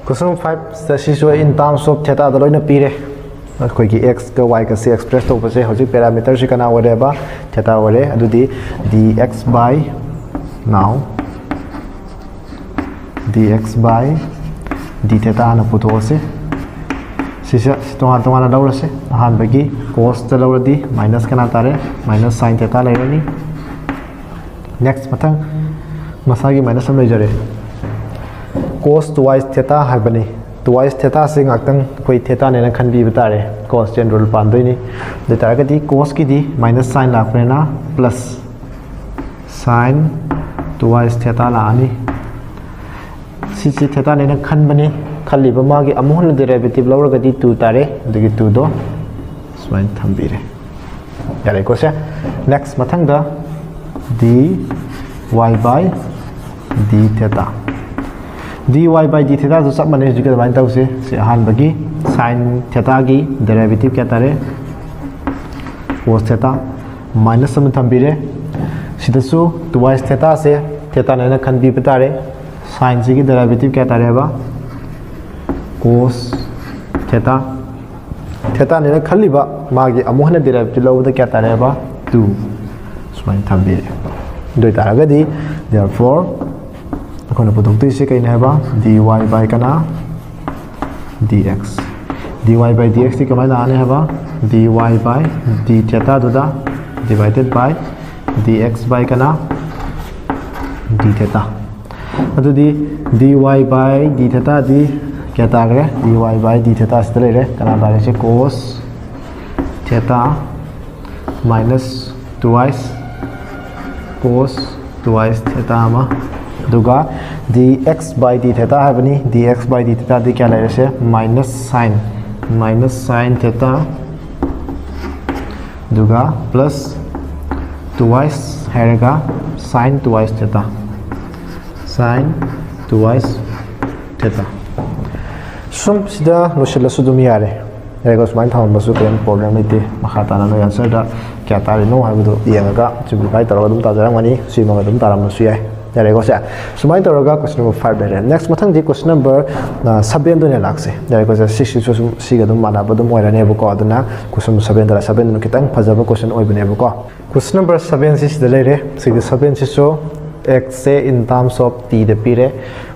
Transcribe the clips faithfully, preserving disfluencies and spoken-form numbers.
Question five ꯁꯤꯁꯨ in terms of theta ꯗ ꯂꯣꯏꯅ ꯄꯤꯔꯦ꯫ ꯑꯩꯈꯣꯏꯒꯤ x ꯀ y ꯒꯁꯦ express ꯇꯧꯕꯁꯦ ꯍꯧꯖꯤꯛ parameter ꯁꯤ ꯀꯅꯥ ꯑꯣꯏꯔꯦꯕ? Theta ꯑꯣꯏꯔꯦ꯫ ꯑꯗꯨꯗꯤ dx by now dx by d theta ꯍꯥꯟꯅ ꯄꯨꯊꯣꯛꯑꯁꯤ꯫ ꯁꯤꯁꯦ ꯇꯣꯉꯥꯟ ꯇꯣꯉꯥꯟꯅ ꯂꯧꯔꯁꯤ꯫ ꯑꯍꯥꯟꯕꯒꯤ cos ꯇ ꯂꯧꯔꯗꯤ minus ꯀꯅꯥ ꯇꯥꯔꯦ? Minus sin theta ꯂꯩꯔꯅꯤ꯫ Next ꯃꯊꯪ ꯃꯁꯥꯒꯤ minus ꯑꯃ ꯂꯩꯖꯔꯦ꯫ Cos twice theta ꯍꯥꯏꯕꯅꯤ꯫ Twice theta ꯁꯦ ꯉꯥꯛꯇꯪ ꯑꯩꯈꯣꯏ theta ꯅꯦꯅ ꯈꯟꯕꯤꯕ ꯇꯥꯔꯦ꯫ Cos chain rule ꯄꯥꯟꯗꯣꯏꯅꯤ꯫ ꯑꯗꯨ ꯑꯣꯏꯇꯥꯔꯒꯗꯤ cos ꯀꯤꯗꯤ minus sin ꯂꯥꯛꯄꯅꯤꯅ plus sin twice theta ꯂꯥꯛꯑꯅꯤ꯫ ꯁꯤꯁꯤ theta ꯅꯦꯅ ꯈꯟꯕꯅꯤ꯫ ꯈꯜꯂꯤꯕ ꯃꯥꯒꯤ ꯑꯃꯨꯛ ꯍꯟꯅ derivative ꯂꯧꯔꯒꯗꯤ two ꯇꯥꯔꯦ꯫ ꯑꯗꯨꯒꯤ two ꯗꯣ ꯁꯨꯃꯥꯏꯅ ꯊꯝꯕꯤꯔꯦ꯫ ꯌꯥꯔꯦꯀꯣ ꯁꯦ? Next ꯃꯊꯪꯗ dy by d theta꯫ Dy by d theta ꯁꯨ ꯆꯞ ꯃꯥꯟꯅꯩ ꯍꯧꯖꯤꯛꯀꯤ ꯑꯗꯨꯃꯥꯏꯅ ꯇꯧꯁꯦ꯫ ꯁꯤ ꯑꯍꯥꯟꯕꯒꯤ sin theta ꯒꯤ derivative ꯀꯌꯥ ꯇꯥꯔꯦ? Cos theta꯫ Minus ꯑꯃ ꯊꯝꯕꯤꯔꯦ꯫ ꯁꯤꯗꯁꯨ twice theta ꯁꯦ theta ꯅꯦꯅ ꯈꯟꯕꯤꯕ ꯇꯥꯔꯦ꯫ Sin ꯁꯤꯒꯤ derivative ꯀꯌꯥ ꯇꯥꯔꯦꯕ? Cos theta꯫ Theta ꯅꯦꯅ ꯈꯜꯂꯤꯕ ꯃꯥꯒꯤ ꯑꯃꯨꯛ ꯍꯟꯅ derivative ꯂꯧꯕꯗ ꯀꯌꯥ ꯇꯥꯔꯦꯕ? Two꯫ ꯁꯨꯃꯥꯏꯅ ꯊꯝꯕꯤꯔꯦ꯫ ꯑꯗꯨ ꯑꯣꯏꯇꯥꯔꯒꯗꯤ therefore ꯑꯩꯈꯣꯏꯅ ꯄꯨꯊꯣꯛꯇꯣꯏꯁꯦ ꯀꯩꯅꯣ ꯍꯥꯏꯕ? Dy by ꯀꯅꯥ? Dx꯫ Dy by dx T ꯀꯃꯥꯏꯅ ꯂꯥꯛꯑꯅꯤ ꯍꯥꯏꯕ? Dy by d theta ꯗꯨꯗ divided by dx by ꯀꯅꯥ? D theta꯫ ꯑꯗꯨꯗꯤ dy by d theta ꯗꯤ ꯀꯌꯥ ꯇꯥꯈ꯭ꯔꯦ? Dy by d theta ꯁꯤꯗ ꯂꯩꯔꯦ꯫ ꯀꯅꯥ ꯇꯥꯔꯦꯁꯦ? Cos theta minus twice cos twice theta ꯑꯃ, ꯑꯗꯨꯒ dx by d theta ꯍꯥꯏꯕꯅꯤ꯫ Dx by d theta ꯗꯤ ꯀꯌꯥ ꯂꯩꯔꯁꯦ? Minus sin, minus sin theta, ꯑꯗꯨꯒ plus twice ꯍꯥꯏꯔꯒ sin twice theta, sin twice theta꯫ ꯁꯨꯝ ꯁꯤꯗ ꯂꯣꯏꯁꯤꯜꯂꯁꯨ ꯑꯗꯨꯝ ꯌꯥꯔꯦ꯫ ꯌꯥꯔꯦꯀꯣ? ꯁꯨꯃꯥꯏꯅ ꯊꯝꯃꯝꯕꯁꯨ ꯀꯔꯤꯝ problem ꯂꯩꯇꯦ꯫ ꯃꯈꯥ ꯇꯥꯅ ꯅꯣꯏ answer ꯗ ꯀꯌꯥ ꯇꯥꯔꯤꯅꯣ ꯍꯥꯏꯕꯗꯨ ꯌꯦꯡꯉꯒ simplify ꯇꯧꯔꯒ ꯑꯗꯨꯝ ꯇꯥꯖꯔꯝꯒꯅꯤ꯫ ꯁꯤꯃꯒ ꯑꯗꯨꯝ ꯇꯥꯔꯝꯕꯁꯨ ꯌꯥꯏ꯫ ꯌꯥꯔꯦꯀꯣ ꯁꯦ? ꯁꯨꯃꯥꯏꯅ ꯇꯧꯔꯒ question number five ꯂꯩꯔꯦ꯫ Next ꯃꯊꯪꯗꯤ question number sevenꯗ ꯑꯣꯏꯅ ꯂꯥꯛꯁꯦ꯫ ꯌꯥꯔꯦꯀꯣ ꯁꯦ? Sixꯁꯤꯁꯨ ꯁꯨꯝ ꯁꯤꯒ ꯑꯗꯨꯝ ꯃꯥꯟꯅꯕ ꯑꯗꯨꯝ ꯑꯣꯏꯔꯅꯦꯕꯀꯣ꯫ ꯑꯗꯨꯅ question number sevenꯗ sevenꯗꯨꯅ ꯈꯤꯇꯪ ꯐꯖꯕ question ꯑꯣꯏꯕꯅꯦꯕꯀꯣ꯫ Question number sevenꯁꯤ ꯁꯤꯗ ꯂꯩꯔꯦ꯫ ꯁꯤꯒꯤ sevenꯁꯤꯁꯨ Xꯁꯦ in terms of Tꯗ ꯄꯤꯔꯦ,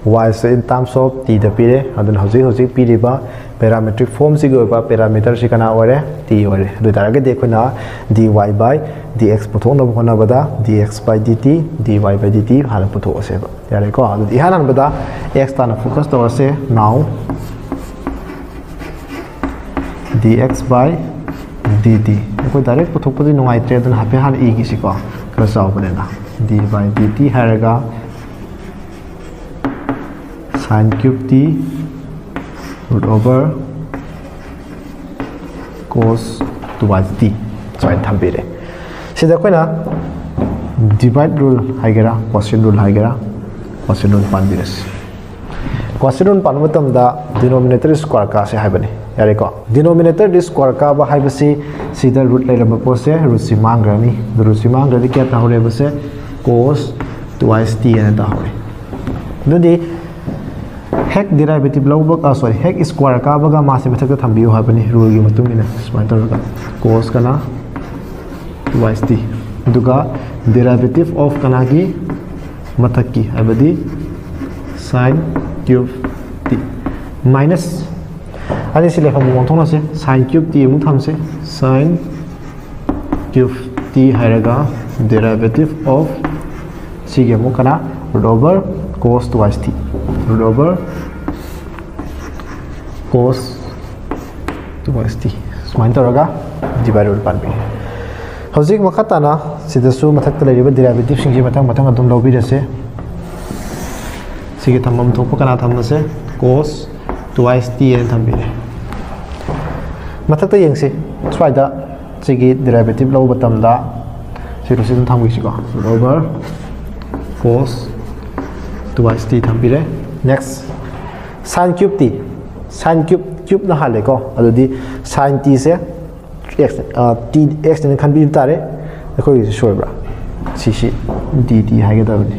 Yꯁꯦ in terms of Tꯗ ꯄꯤꯔꯦ꯫ ꯑꯗꯨꯅ ꯍꯧꯖꯤꯛ ꯍꯧꯖꯤꯛ ꯄꯤꯔꯤꯕ parametric formꯁꯤꯒꯤ ꯑꯣꯏꯕ parameterꯁꯤ ꯀꯅꯥ ꯑꯣꯏꯔꯦ? T ꯑꯣꯏꯔꯦ꯫ ꯑꯗꯨ ꯑꯣꯏꯇꯥꯔꯒꯗꯤ ꯑꯩꯈꯣꯏꯅ dy by dx ꯄꯨꯊꯣꯛꯅꯕ ꯍꯣꯠꯅꯕꯗ dx by dt, dy by dt ꯍꯥꯟꯅ ꯄꯨꯊꯣꯛꯑꯁꯦꯕ꯫ ꯌꯥꯔꯦꯀꯣ? ꯑꯗꯨꯗꯤ ꯏꯍꯥꯟ ꯍꯥꯟꯕꯗ X ꯇꯥꯟꯅ focus ꯇꯧꯔꯁꯦ꯫ Now dx by dt ꯑꯩꯈꯣꯏ direct ꯄꯨꯊꯣꯛꯄꯗꯤ ꯅꯨꯡꯉꯥꯏꯇ꯭ꯔꯦ, ꯑꯗꯨꯅ ꯍꯥꯏꯐꯦꯠ ꯍꯥꯟꯅ ꯏꯈꯤꯁꯤꯀꯣ, ꯈꯔ ꯆꯥꯎꯕꯅꯤꯅ꯫ Dy by dt ꯍꯥꯏꯔꯒ sine cube t root over cos twice t ꯁꯨꯃꯥꯏꯅ ꯊꯝꯕꯤꯔꯦ꯫ ꯁꯤꯗ ꯑꯩꯈꯣꯏꯅ divide rule ꯍꯥꯏꯒꯦꯔꯥ, quotient rule ꯍꯥꯏꯒꯦꯔꯥ, quotient rule ꯄꯥꯟꯕꯤꯔꯁꯤ꯫ Quotient rule ꯄꯥꯟꯕ ꯃꯇꯝꯗ denominator square ꯀꯥꯁꯦ ꯍꯥꯏꯕꯅꯤ꯫ ꯌꯥꯔꯦꯀꯣ? Denominator square ꯀꯥꯕ ꯍꯥꯏꯕꯁꯤ ꯁꯤꯗ root ꯂꯩꯔꯝꯕ ꯄꯣꯠꯁꯦ rootꯁꯤ ꯃꯥꯡꯈ꯭ꯔꯅꯤ꯫ ꯑꯗꯨ rootꯁꯤ ꯃꯥꯡꯈ꯭ꯔꯗꯤ ꯀꯌꯥ ꯇꯥꯍꯧꯔꯦꯕꯁꯦ? Cos twice t ꯍꯥꯏꯅ ꯇꯥꯍꯧꯔꯦ꯫ ꯑꯗꯨꯗꯤ ꯍꯦꯛ derivative ꯂꯧꯕ, ꯑ, sorry, ꯍꯦꯛ square ꯀꯥꯕꯒ ꯃꯥꯁꯦ ꯃꯊꯛꯇ ꯊꯝꯕꯤꯌꯨ ꯍꯥꯏꯕꯅꯤ ruleꯒꯤ ꯃꯇꯨꯡ ꯏꯟꯅ꯫ ꯁꯨꯃꯥꯏꯅ ꯇꯧꯔꯒ cos ꯀꯅꯥ twice t, ꯑꯗꯨꯒ derivative of ꯀꯅꯥꯒꯤ ꯃꯊꯛꯀꯤ ꯍꯥꯏꯕꯗꯤ sine cube t minus ꯑꯅꯤꯁꯤ ꯂꯩꯐꯝ ꯑꯣꯟꯊꯣꯛꯅꯁꯦ꯫ Sine cube t ꯑꯃꯨꯛ ꯊꯝꯁꯦ꯫ Sine cube t ꯍꯥꯏꯔꯒ derivative of ꯁꯤꯒꯤ ꯑꯃꯨꯛ ꯀꯅꯥ? Root over cos twice t, root over cos twice t ꯁꯨꯃꯥꯏꯅ ꯇꯧꯔꯒ divide rule ꯄꯥꯟꯕꯤ꯫ ꯍꯧꯖꯤꯛ ꯃꯈꯥ ꯇꯥꯅ ꯁꯤꯗꯁꯨ ꯃꯊꯛꯇ ꯂꯩꯔꯤꯕ derivativeꯁꯤꯡꯁꯤ ꯃꯊꯪ ꯃꯊꯪ ꯑꯗꯨꯝ ꯂꯧꯕꯤꯔꯁꯦ꯫ ꯁꯤꯒꯤ ꯊꯝꯐꯝ ꯊꯣꯛꯄ ꯀꯅꯥ ꯊꯝꯃꯁꯦ? Cos twice t ꯍꯥꯏꯅ ꯊꯝꯕꯤꯔꯦ꯫ ꯃꯊꯛꯇ ꯌꯦꯡꯁꯤ꯫ ꯁ꯭ꯋꯥꯏꯗ ꯁꯤꯒꯤ derivative ꯂꯧꯕ ꯃꯇꯝꯗ ꯁꯤ ꯁꯤ ꯑꯗꯨꯝ ꯊꯝꯈꯤꯁꯤꯀꯣ꯫ Root over cos twice t ꯊꯝꯕꯤꯔꯦ꯫ Next, sine cube t, sine cube, cubeꯅ ꯍꯥꯜꯂꯦꯀꯣ꯫ ꯑꯗꯨꯗꯤ sine tꯁꯦ x, ꯑ, t, xꯅꯦꯅ ꯈꯟꯕꯤꯕ ꯇꯥꯔꯦ꯫ ꯑꯩꯈꯣꯏꯒꯤꯁꯦ ꯁꯣꯏꯕ꯭ꯔꯥ? ꯁꯤꯁꯤ dt ꯍꯥꯏꯒꯗꯕꯅꯤ꯫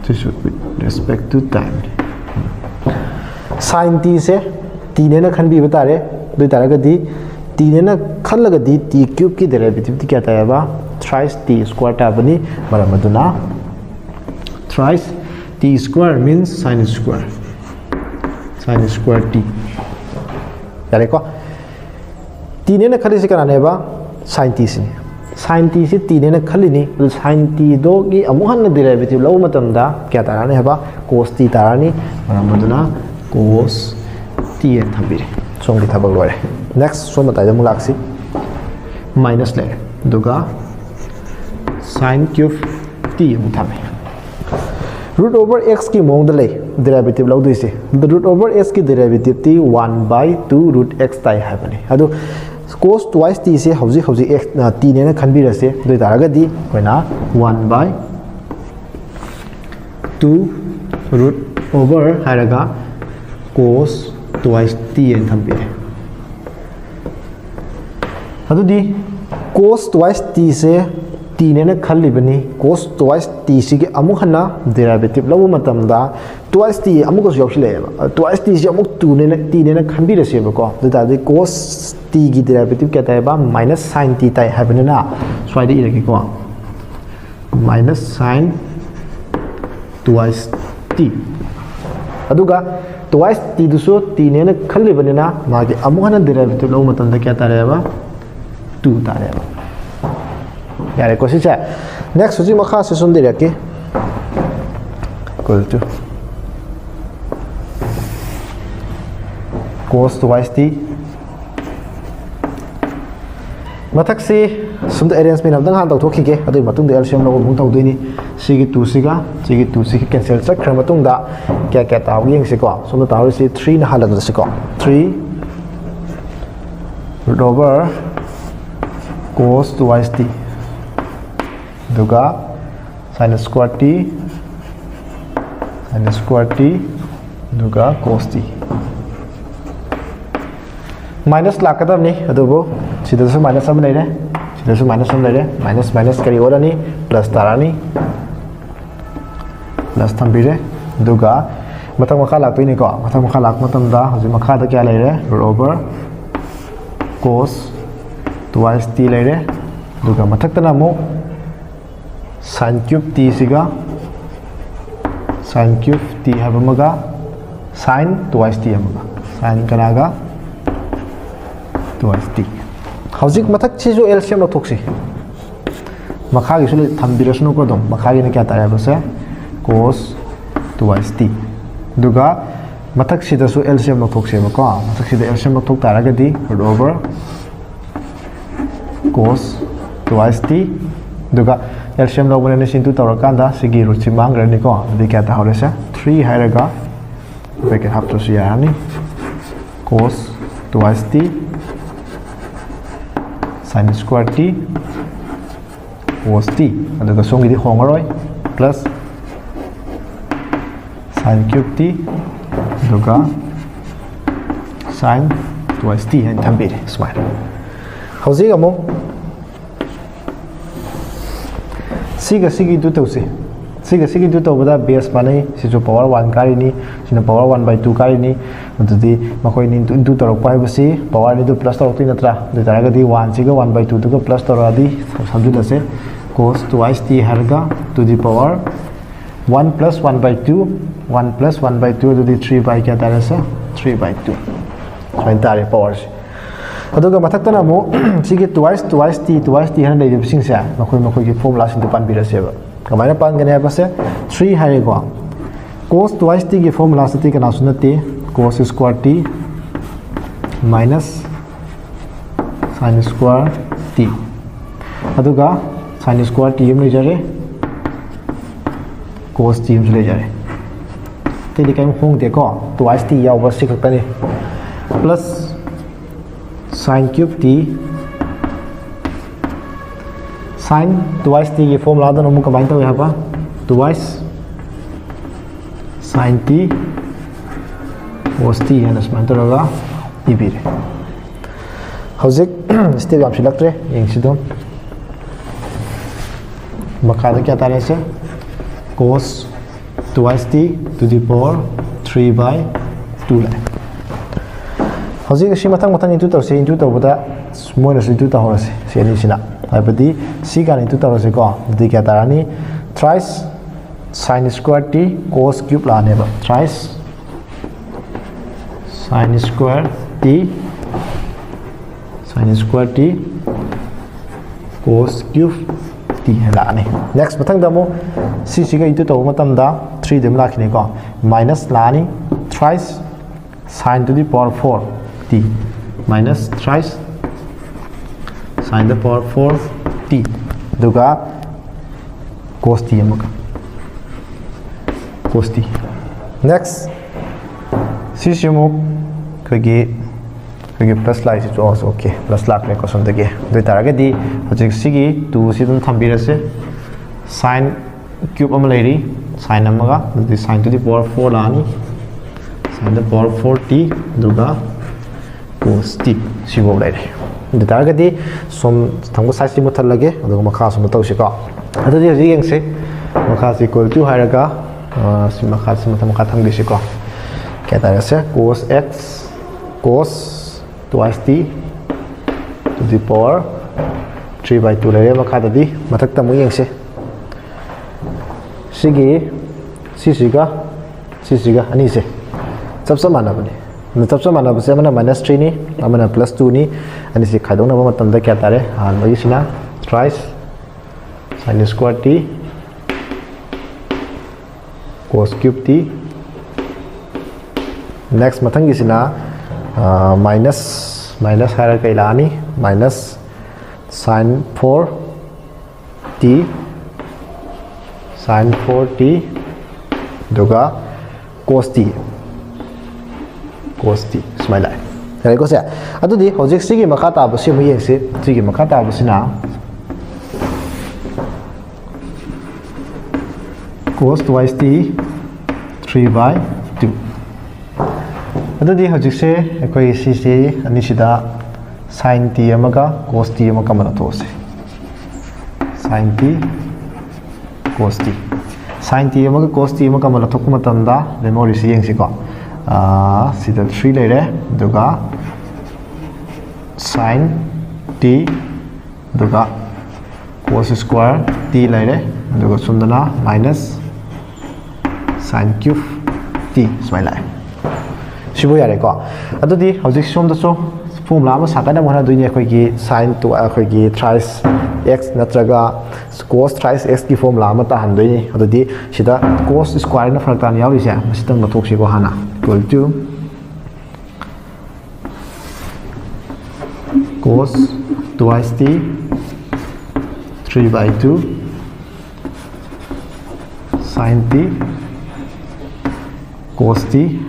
ꯁꯤꯁꯨ with respect to time꯫ Sine t say t ꯅꯦꯅ ꯈꯟꯕꯤꯕ ꯇꯥꯔꯦ꯫ ꯑꯗꯨ ꯑꯣꯏꯇꯥꯔꯒꯗꯤ t ꯅꯦꯅ ꯈꯜꯂꯒꯗꯤ t cube ꯀꯤ derivative ꯇꯤ ꯀꯌꯥ ꯇꯥꯏꯌꯦꯕ? Thrice t square ꯇꯥꯕꯅꯤ꯫ ꯃꯔꯝ ꯑꯗꯨꯅ thrice t square means sine square, sine square t꯫ ꯌꯥꯔꯦꯀꯣ? T ꯅꯦꯅ ꯈꯜꯂꯤꯁꯤ ꯀꯅꯥꯅꯦꯕ? Sine t ꯁꯤꯅꯤ꯫ Sine t ꯁꯤ t ꯅꯦꯅ ꯈꯜꯂꯤꯅꯤ꯫ ꯑꯗꯨ sine t ꯗꯣꯒꯤ ꯑꯃꯨꯛ ꯍꯟꯅ derivative ꯂꯧꯕ ꯃꯇꯝꯗ ꯀꯌꯥ ꯇꯥꯔꯛꯑꯅꯤ ꯍꯥꯏꯕ? Cos t ꯇꯥꯔꯛꯑꯅꯤ꯫ ꯃꯔꯝ ꯑꯗꯨꯅ cos t ꯍꯥꯏꯅ ꯊꯝꯕꯤꯔꯦ꯫ ꯁꯣꯝꯒꯤ ꯊꯕꯛ ꯂꯣꯏꯔꯦ꯫ Next, ꯁꯣꯝ ꯃꯇꯥꯏꯗ ꯑꯃꯨꯛ ꯂꯥꯛꯁꯤ꯫ Minus ꯂꯩꯔꯦ꯫ ꯑꯗꯨꯒ sine cube t ꯑꯃꯨꯛ ꯊꯝꯃꯦ꯫ Root over x ꯀꯤ ꯃꯑꯣꯡꯗ ꯂꯩ derivative ꯂꯧꯗꯣꯏꯁꯦ꯫ Root over x ꯀꯤ derivative T one by two root x ꯇꯥꯏ ꯍꯥꯏꯕꯅꯤ꯫ ꯑꯗꯨ cos twice t ꯁꯦ ꯍꯧꯖꯤꯛ ꯍꯧꯖꯤꯛ x, t ꯅꯦꯅ ꯈꯟꯕꯤꯔꯁꯦ꯫ ꯑꯗꯨ ꯑꯣꯏꯇꯥꯔꯒꯗꯤ ꯑꯩꯈꯣꯏꯅ one by two root over ꯍꯥꯏꯔꯒ cos twice t ꯍꯥꯏꯅ ꯊꯝꯕꯤꯔꯦ꯫ ꯑꯗꯨꯗꯤ cos twice t ꯁꯦ t ꯅꯦꯅ ꯈꯜꯂꯤꯕꯅꯤ꯫ Cos twice t ꯁꯤꯒꯤ ꯑꯃꯨꯛ ꯍꯟꯅ derivative ꯂꯧꯕ ꯃꯇꯝꯗ twice t ꯑꯃꯨꯛꯀꯁꯨ ꯌꯥꯎꯁꯤꯜꯂꯛꯑꯦꯕ꯫ Twice t ꯁꯤ ꯑꯃꯨꯛ two ꯅꯦꯅ, t ꯅꯦꯅ ꯈꯟꯕꯤꯔꯁꯦꯕꯀꯣ꯫ ꯑꯗꯨ ꯑꯣꯏ ꯇꯥꯔꯗꯤ cos t ꯒꯤ derivative ꯀꯌꯥ ꯇꯥꯏꯕ? Minus sine t ꯇꯥꯏ ꯍꯥꯏꯕꯅꯤꯅ ꯁ꯭ꯋꯥꯏꯗ ꯏꯔꯒꯦꯀꯣ꯫ Minus sine twice t꯫ ꯑꯗꯨꯒ twice t ꯗꯨꯁꯨ t ꯅꯦꯅ ꯈꯜꯂꯤꯕꯅꯤꯅ ꯃꯥꯒꯤ ꯑꯃꯨꯛ ꯍꯟꯅ derivative ꯂꯧꯕ ꯃꯇꯝꯗ ꯀꯌꯥ ꯇꯥꯔꯦꯕ? Two ꯇꯥꯔꯦꯕ꯫ ꯌꯥꯔꯦꯀꯣ ꯁꯤꯁꯦ? Next, ꯍꯧꯖꯤꯛ ꯃꯈꯥꯁꯦ ꯁꯨꯝ ꯏꯔꯛꯀꯦ꯫ Equal to cos twice t꯫ ꯃꯊꯛꯁꯤ ꯁꯨꯝꯗ arrangement ꯑꯝꯇꯪ ꯍꯥꯟꯅ ꯇꯧꯊꯣꯛꯈꯤꯒꯦ꯫ ꯑꯗꯨꯒꯤ ꯃꯇꯨꯡꯗ L C M ꯂꯧꯕ ꯑꯃꯨꯛ ꯇꯧꯗꯣꯏꯅꯤ꯫ ꯁꯤꯒꯤ two ꯁꯤꯒ ꯁꯤꯒꯤ two ꯁꯤꯒ cancel ꯆꯠꯈ꯭ꯔ ꯃꯇꯨꯡꯗ ꯀꯌꯥ ꯀꯌꯥ ꯇꯥꯍꯧꯒꯦ ꯌꯦꯡꯁꯤꯀꯣ꯫ ꯁꯣꯝꯗ ꯇꯥꯍꯧꯔꯤꯁꯤ three ꯅ ꯍꯥꯜꯂꯒꯁꯤꯀꯣ꯫ Three root over cos twice t, ꯑꯗꯨꯒ sine square t, sine square t, ꯑꯗꯨꯒ cos t꯫ Minus ꯂꯥꯛꯀꯗꯕꯅꯤ, ꯑꯗꯨꯕꯨ ꯁꯤꯗꯁꯨ minus ꯑꯃ ꯂꯩꯔꯦ, ꯁꯤꯗꯁꯨ minus ꯑꯃ ꯂꯩꯔꯦ꯫ Minus minus ꯀꯔꯤ ꯑꯣꯜꯂꯅꯤ? Plus ꯇꯥꯔꯛꯑꯅꯤ꯫ ꯄ꯭ꯂꯁ ꯊꯝꯕꯤꯔꯦ꯫ ꯑꯗꯨꯒ ꯃꯊꯛ ꯃꯈꯥ ꯂꯥꯛꯇꯣꯏꯅꯤꯀꯣ꯫ ꯃꯊꯛ ꯃꯈꯥ ꯂꯥꯛꯄ ꯃꯇꯝꯗ ꯍꯧꯖꯤꯛ ꯃꯈꯥꯗ ꯀꯌꯥ ꯂꯩꯔꯦ? Root over cos twice t ꯂꯩꯔꯦ꯫ ꯑꯗꯨꯒ ꯃꯊꯛꯇꯅ ꯑꯃꯨꯛ sine cube t ꯁꯤꯒ sine cube t ꯍꯥꯏꯕ ꯑꯃꯒ sine twice t ꯑꯃꯒ, sine ꯀꯅꯥꯒ? Twice t꯫ ꯍꯧꯖꯤꯛ ꯃꯊꯛꯁꯤꯁꯨ L C M ꯂꯧꯊꯣꯛꯁꯤ꯫ ꯃꯈꯥꯒꯤꯁꯨ ꯊꯝꯕꯤꯔꯁꯅꯨꯀꯣ꯫ ꯑꯗꯨꯝ ꯃꯈꯥꯒꯤꯅ ꯀꯌꯥ ꯇꯥꯔꯦ ꯍꯥꯏꯕꯁꯦ? Cos twice t꯫ ꯑꯗꯨꯒ ꯃꯊꯛꯁꯤꯗꯁꯨ L C M ꯂꯧꯊꯣꯛꯁꯦꯕꯀꯣ꯫ ꯃꯊꯛꯁꯤꯗ L C M ꯂꯧꯊꯣꯛ ꯇꯥꯔꯒꯗꯤ root over cos twice t꯫ ꯑꯗꯨꯒ L C M ꯂꯧꯕꯅꯤꯅ ꯁꯤ into ꯇꯧꯔꯀꯥꯟꯗ ꯁꯤꯒꯤ root ꯁꯤ ꯃꯥꯡꯈ꯭ꯔꯅꯤꯀꯣ꯫ ꯑꯗꯨꯗꯤ ꯀꯌꯥ ꯇꯥꯍꯧꯔꯦꯁꯦ? Three ꯍꯥꯏꯔꯒ bracket ꯍꯥꯞꯇ꯭ꯔꯁꯨ ꯌꯥꯔꯅꯤ꯫ Cos twice t sine square t cos t, ꯑꯗꯨꯒ ꯁꯣꯝꯒꯤꯗꯤ ꯍꯣꯡꯉꯔꯣꯏ, plus sine cube t ꯑꯗꯨꯒ sine twice t ꯍꯥꯏꯅ ꯊꯝꯕꯤꯔꯦ ꯁꯨꯃꯥꯏꯅ꯫ ꯍꯧꯖꯤꯛ ꯑꯃꯨꯛ ꯁꯤꯒ ꯁꯤꯒꯤ into ꯇꯧꯁꯤ꯫ ꯁꯤꯒ ꯁꯤꯒꯤ into ꯇꯧꯕꯗ base ꯃꯥꯟꯅꯩ꯫ ꯁꯤꯁꯨ power one ꯀꯥꯔꯤꯅꯤ, ꯁꯤꯅ power one by two ꯀꯥꯔꯤꯅꯤ꯫ ꯑꯗꯨꯗꯤ ꯃꯈꯣꯏꯅꯤ into ꯇꯧꯔꯛꯄ ꯍꯥꯏꯕꯁꯤ power ꯑꯅꯤꯗꯨ plus ꯇꯧꯔꯛꯇꯣꯏ ꯅꯠꯇ꯭ꯔꯥ? ꯑꯗꯨ ꯑꯣꯏ ꯇꯥꯔꯒꯗꯤ one ꯁꯤꯒ one by two ꯗꯨꯒ plus ꯇꯧꯔꯛꯑꯗꯤ ꯁꯝꯖꯤꯜꯂꯁꯦ, cos twice t ꯍꯥꯏꯔꯒ to the power one plus one by two, one plus one by two ꯑꯗꯨꯗꯤ three by ꯀꯌꯥ ꯇꯥꯔꯦꯁꯦ? Three by two꯫ ꯁꯨꯃꯥꯏꯅ ꯇꯥꯔꯦ power ꯁꯦ꯫ ꯑꯗꯨꯒ ꯃꯊꯛꯇꯅ ꯑꯃꯨꯛ ꯁꯤꯒꯤ twice twice t twice t ꯍꯥꯏꯅ ꯂꯩꯔꯤꯕꯁꯤꯡꯁꯦ ꯃꯈꯣꯏ ꯃꯈꯣꯏꯒꯤ formula ꯁꯤꯡꯗꯨ ꯄꯥꯟꯕꯤꯔꯁꯦꯕ꯫ ꯀꯃꯥꯏꯅ ꯄꯥꯟꯒꯅꯤ ꯍꯥꯏꯕꯁꯦ, three ꯍꯥꯏꯔꯦꯀꯣ꯫ Cos twice t ꯒꯤ formula ꯁꯤꯗꯤ ꯀꯅꯥꯁꯨ ꯅꯠꯇꯦ, cos square t minus sine square t꯫ ꯑꯗꯨꯒ sine square t ꯑꯃ ꯂꯩꯖꯔꯦ, cos t ꯑꯃꯁꯨ ꯂꯩꯖꯔꯦ꯫ ꯑꯇꯩꯗꯤ ꯀꯔꯤꯝ ꯍꯣꯡꯗꯦꯀꯣ, twice t ꯌꯥꯎꯕ ꯁꯤ ꯈꯛꯇꯅꯤ꯫ Plus sine cube t, sine twice t ꯒꯤ formula ꯗꯨꯅ ꯑꯃꯨꯛ ꯀꯃꯥꯏꯅ ꯇꯧꯏ ꯍꯥꯏꯕ? Twice sine t cos t ꯍꯥꯏꯅ ꯁꯨꯃꯥꯏꯅ ꯇꯧꯔꯒ ꯏꯕꯤꯔꯦ꯫ ꯍꯧꯖꯤꯛ step ꯌꯥꯝꯁꯤꯜꯂꯛꯇ꯭ꯔꯦ, ꯌꯦꯡꯁꯤ ꯑꯗꯨꯝ꯫ ꯃꯈꯥꯗ ꯀꯌꯥ ꯇꯥꯔꯦꯁꯦ? Cos twice t to the power three by two ꯂꯥꯛꯑꯦ꯫ ꯍꯧꯖꯤꯛ ꯑꯁꯤ ꯃꯊꯪ ꯃꯊꯪ into ꯇꯧꯁꯦ꯫ Into ꯇꯧꯕꯗ ꯃꯣꯏꯅꯁꯨ into ꯇꯧꯍꯧꯔꯁꯦ, ꯁꯤ ꯑꯅꯤꯁꯤꯅ꯫ ꯍꯥꯏꯕꯗꯤ ꯁꯤ ꯀꯥꯟꯗ into ꯇꯧꯔꯁꯦꯀꯣ꯫ ꯑꯗꯨꯗꯤ ꯀꯌꯥ ꯇꯥꯔꯅꯤ? Thrice sine square t cos cube ꯂꯥꯛꯑꯅꯦꯕ꯫ Thrice sine square t, sine square t cos cube t ꯍꯥꯏ ꯂꯥꯛꯑꯅꯤ꯫ Next, ꯃꯊꯪꯗ ꯑꯃꯨꯛ ꯁꯤꯁꯤꯒ into ꯇꯧꯕ ꯃꯇꯝꯗ three ꯗꯤ ꯑꯃ ꯂꯥꯛꯈꯤꯅꯤꯀꯣ, minus ꯂꯥꯛꯑꯅꯤ꯫ Thrice sine to the power four t minus thrice sine the power four t, ꯑꯗꯨꯒ cos t ꯑꯃꯒ, cos t꯫ Next, ꯁꯤꯁꯤ ꯑꯃꯨꯛ ꯑꯩꯈꯣꯏꯒꯤ, ꯑꯩꯈꯣꯏꯒꯤ plus ꯂꯥꯛꯏꯁꯤꯁꯨ, ꯑꯣ, okay, plus ꯂꯥꯛꯈ꯭ꯔꯦꯀꯣ ꯁꯣꯝꯗꯒꯤ꯫ ꯑꯗꯨ ꯑꯣꯏꯇꯥꯔꯒꯗꯤ ꯍꯧꯖꯤꯛ ꯁꯤꯒꯤ two ꯁꯤ ꯑꯗꯨꯝ ꯊꯝꯕꯤꯔꯁꯦ꯫ Sine cube ꯑꯃ ꯂꯩꯔꯤ, sine ꯑꯃꯒ, ꯑꯗꯨꯗꯤ sine to the power four ꯂꯥꯛꯑꯅꯤ, sine the power four t, ꯑꯗꯨꯒ cos t ꯁꯤꯐꯥꯎ ꯂꯩꯔꯦ꯫ ꯑꯗꯨ ꯑꯣꯏꯇꯥꯔꯒꯗꯤ ꯁꯣꯝ ꯊꯪꯕ sideꯁꯤ ꯃꯨꯠꯊꯠꯂꯒꯦ, ꯑꯗꯨꯒ ꯃꯈꯥ ꯁꯣꯝꯗ ꯇꯧꯁꯤꯀꯣ꯫ ꯑꯗꯨꯗꯤ ꯍꯧꯖꯤꯛ ꯌꯦꯡꯁꯦ, ꯃꯈꯥꯁꯤ equal to ꯍꯥꯏꯔꯒ, ꯑ, ꯁꯤ ꯃꯈꯥꯁꯤ ꯃꯊꯛ ꯃꯈꯥ ꯊꯝꯈꯤꯁꯤꯀꯣ꯫ ꯀꯌꯥ ꯇꯥꯔꯦꯁꯦ? Cos x cos twice t to the power three by two ꯂꯩꯔꯦ꯫ ꯃꯈꯥꯗꯗꯤ ꯃꯊꯛꯇ ꯑꯃꯨꯛ ꯌꯦꯡꯁꯦ꯫ ꯁꯤꯒꯤ, ꯁꯤꯁꯤꯒ, ꯁꯤꯁꯤꯒ ꯑꯅꯤꯁꯦ ꯆꯞ ꯆꯞ ꯃꯥꯟꯅꯕꯅꯤ꯫ ꯑꯗꯨ ꯆꯞ ꯆꯞ ꯃꯥꯟꯅꯕꯁꯦ ꯑꯃꯅ minus threeꯅꯤ, ꯑꯃꯅ plus twoꯅꯤ꯫ ꯑꯅꯤꯁꯤ ꯈꯥꯏꯗꯣꯛꯅꯕ ꯃꯇꯝꯗ ꯀꯌꯥ ꯇꯥꯔꯦ? ꯑꯍꯥꯟꯕꯒꯤꯁꯤꯅ thrice sine square t cos cube t꯫ Next, ꯃꯊꯪꯒꯤꯁꯤꯅ, ꯑ, minus, minus ꯍꯥꯏꯔꯒ ꯀꯩ ꯂꯥꯛꯑꯅꯤ? Minus sine four t, sine four t, ꯑꯗꯨꯒ cos t, cos t ꯁꯨꯃꯥꯏꯅ ꯂꯥꯛꯑꯦ꯫ ꯌꯥꯔꯦꯀꯣ ꯁꯦ? ꯑꯗꯨꯗꯤ ꯍꯧꯖꯤꯛ ꯁꯤꯒꯤ ꯃꯈꯥ ꯇꯥꯕꯁꯤ ꯑꯃꯨꯛ ꯌꯦꯡꯁꯤ꯫ ꯁꯤꯒꯤ ꯃꯈꯥ ꯇꯥꯕꯁꯤꯅ cos twice t three by two꯫ ꯑꯗꯨꯗꯤ ꯍꯧꯖꯤꯛꯁꯦ ꯑꯩꯈꯣꯏ ꯁꯤꯁꯦ ꯑꯅꯤꯁꯤꯗ sine t ꯑꯃꯒ cos t ꯑꯃ common ꯂꯧꯊꯣꯛꯑꯁꯦ꯫ Sine t cos t꯫ Sine T ꯑꯃꯒ cos T ꯑꯃ common ꯂꯧꯊꯣꯛꯄ ꯃꯇꯝꯗ memoryꯁꯤ ꯌꯦꯡꯁꯤꯀꯣ꯫ ꯑꯥ, ꯁꯤꯗ three ꯂꯩꯔꯦ, ꯑꯗꯨꯒ sine T, ꯑꯗꯨꯒ cos square T ꯂꯩꯔꯦ, ꯑꯗꯨꯒ ꯁꯣꯝꯗꯅ minus sine cube T ꯁꯨꯃꯥꯏꯅ ꯂꯥꯛꯑꯦ꯫ ꯁꯤꯕꯨ ꯌꯥꯔꯦꯀꯣ꯫ ꯑꯗꯨꯗꯤ ꯍꯧꯖꯤꯛ ꯁꯣꯝꯗꯁꯨ formula ꯑꯃ ꯁꯥꯒꯠꯅꯕ ꯍꯣꯠꯅꯗꯣꯏꯅꯤ꯫ ꯑꯩꯈꯣꯏꯒꯤ sine ꯇꯨ, ꯑꯩꯈꯣꯏꯒꯤ thrice x ꯅꯠꯇ꯭ꯔꯒ cos thrice x ꯀꯤ formula ꯑꯃ ꯇꯥꯍꯟꯗꯣꯏꯅꯤ꯫ ꯑꯗꯨꯗꯤ ꯁꯤꯗ cos square ꯅ ꯐꯔꯛ ꯇꯥꯅ ꯌꯥꯎꯔꯤꯁꯦ, ꯃꯁꯤꯇꯪ ꯂꯧꯊꯣꯛꯁꯤꯀꯣ ꯍꯥꯟꯅ꯫ Equal to cos twice t, three by two sine t cos t,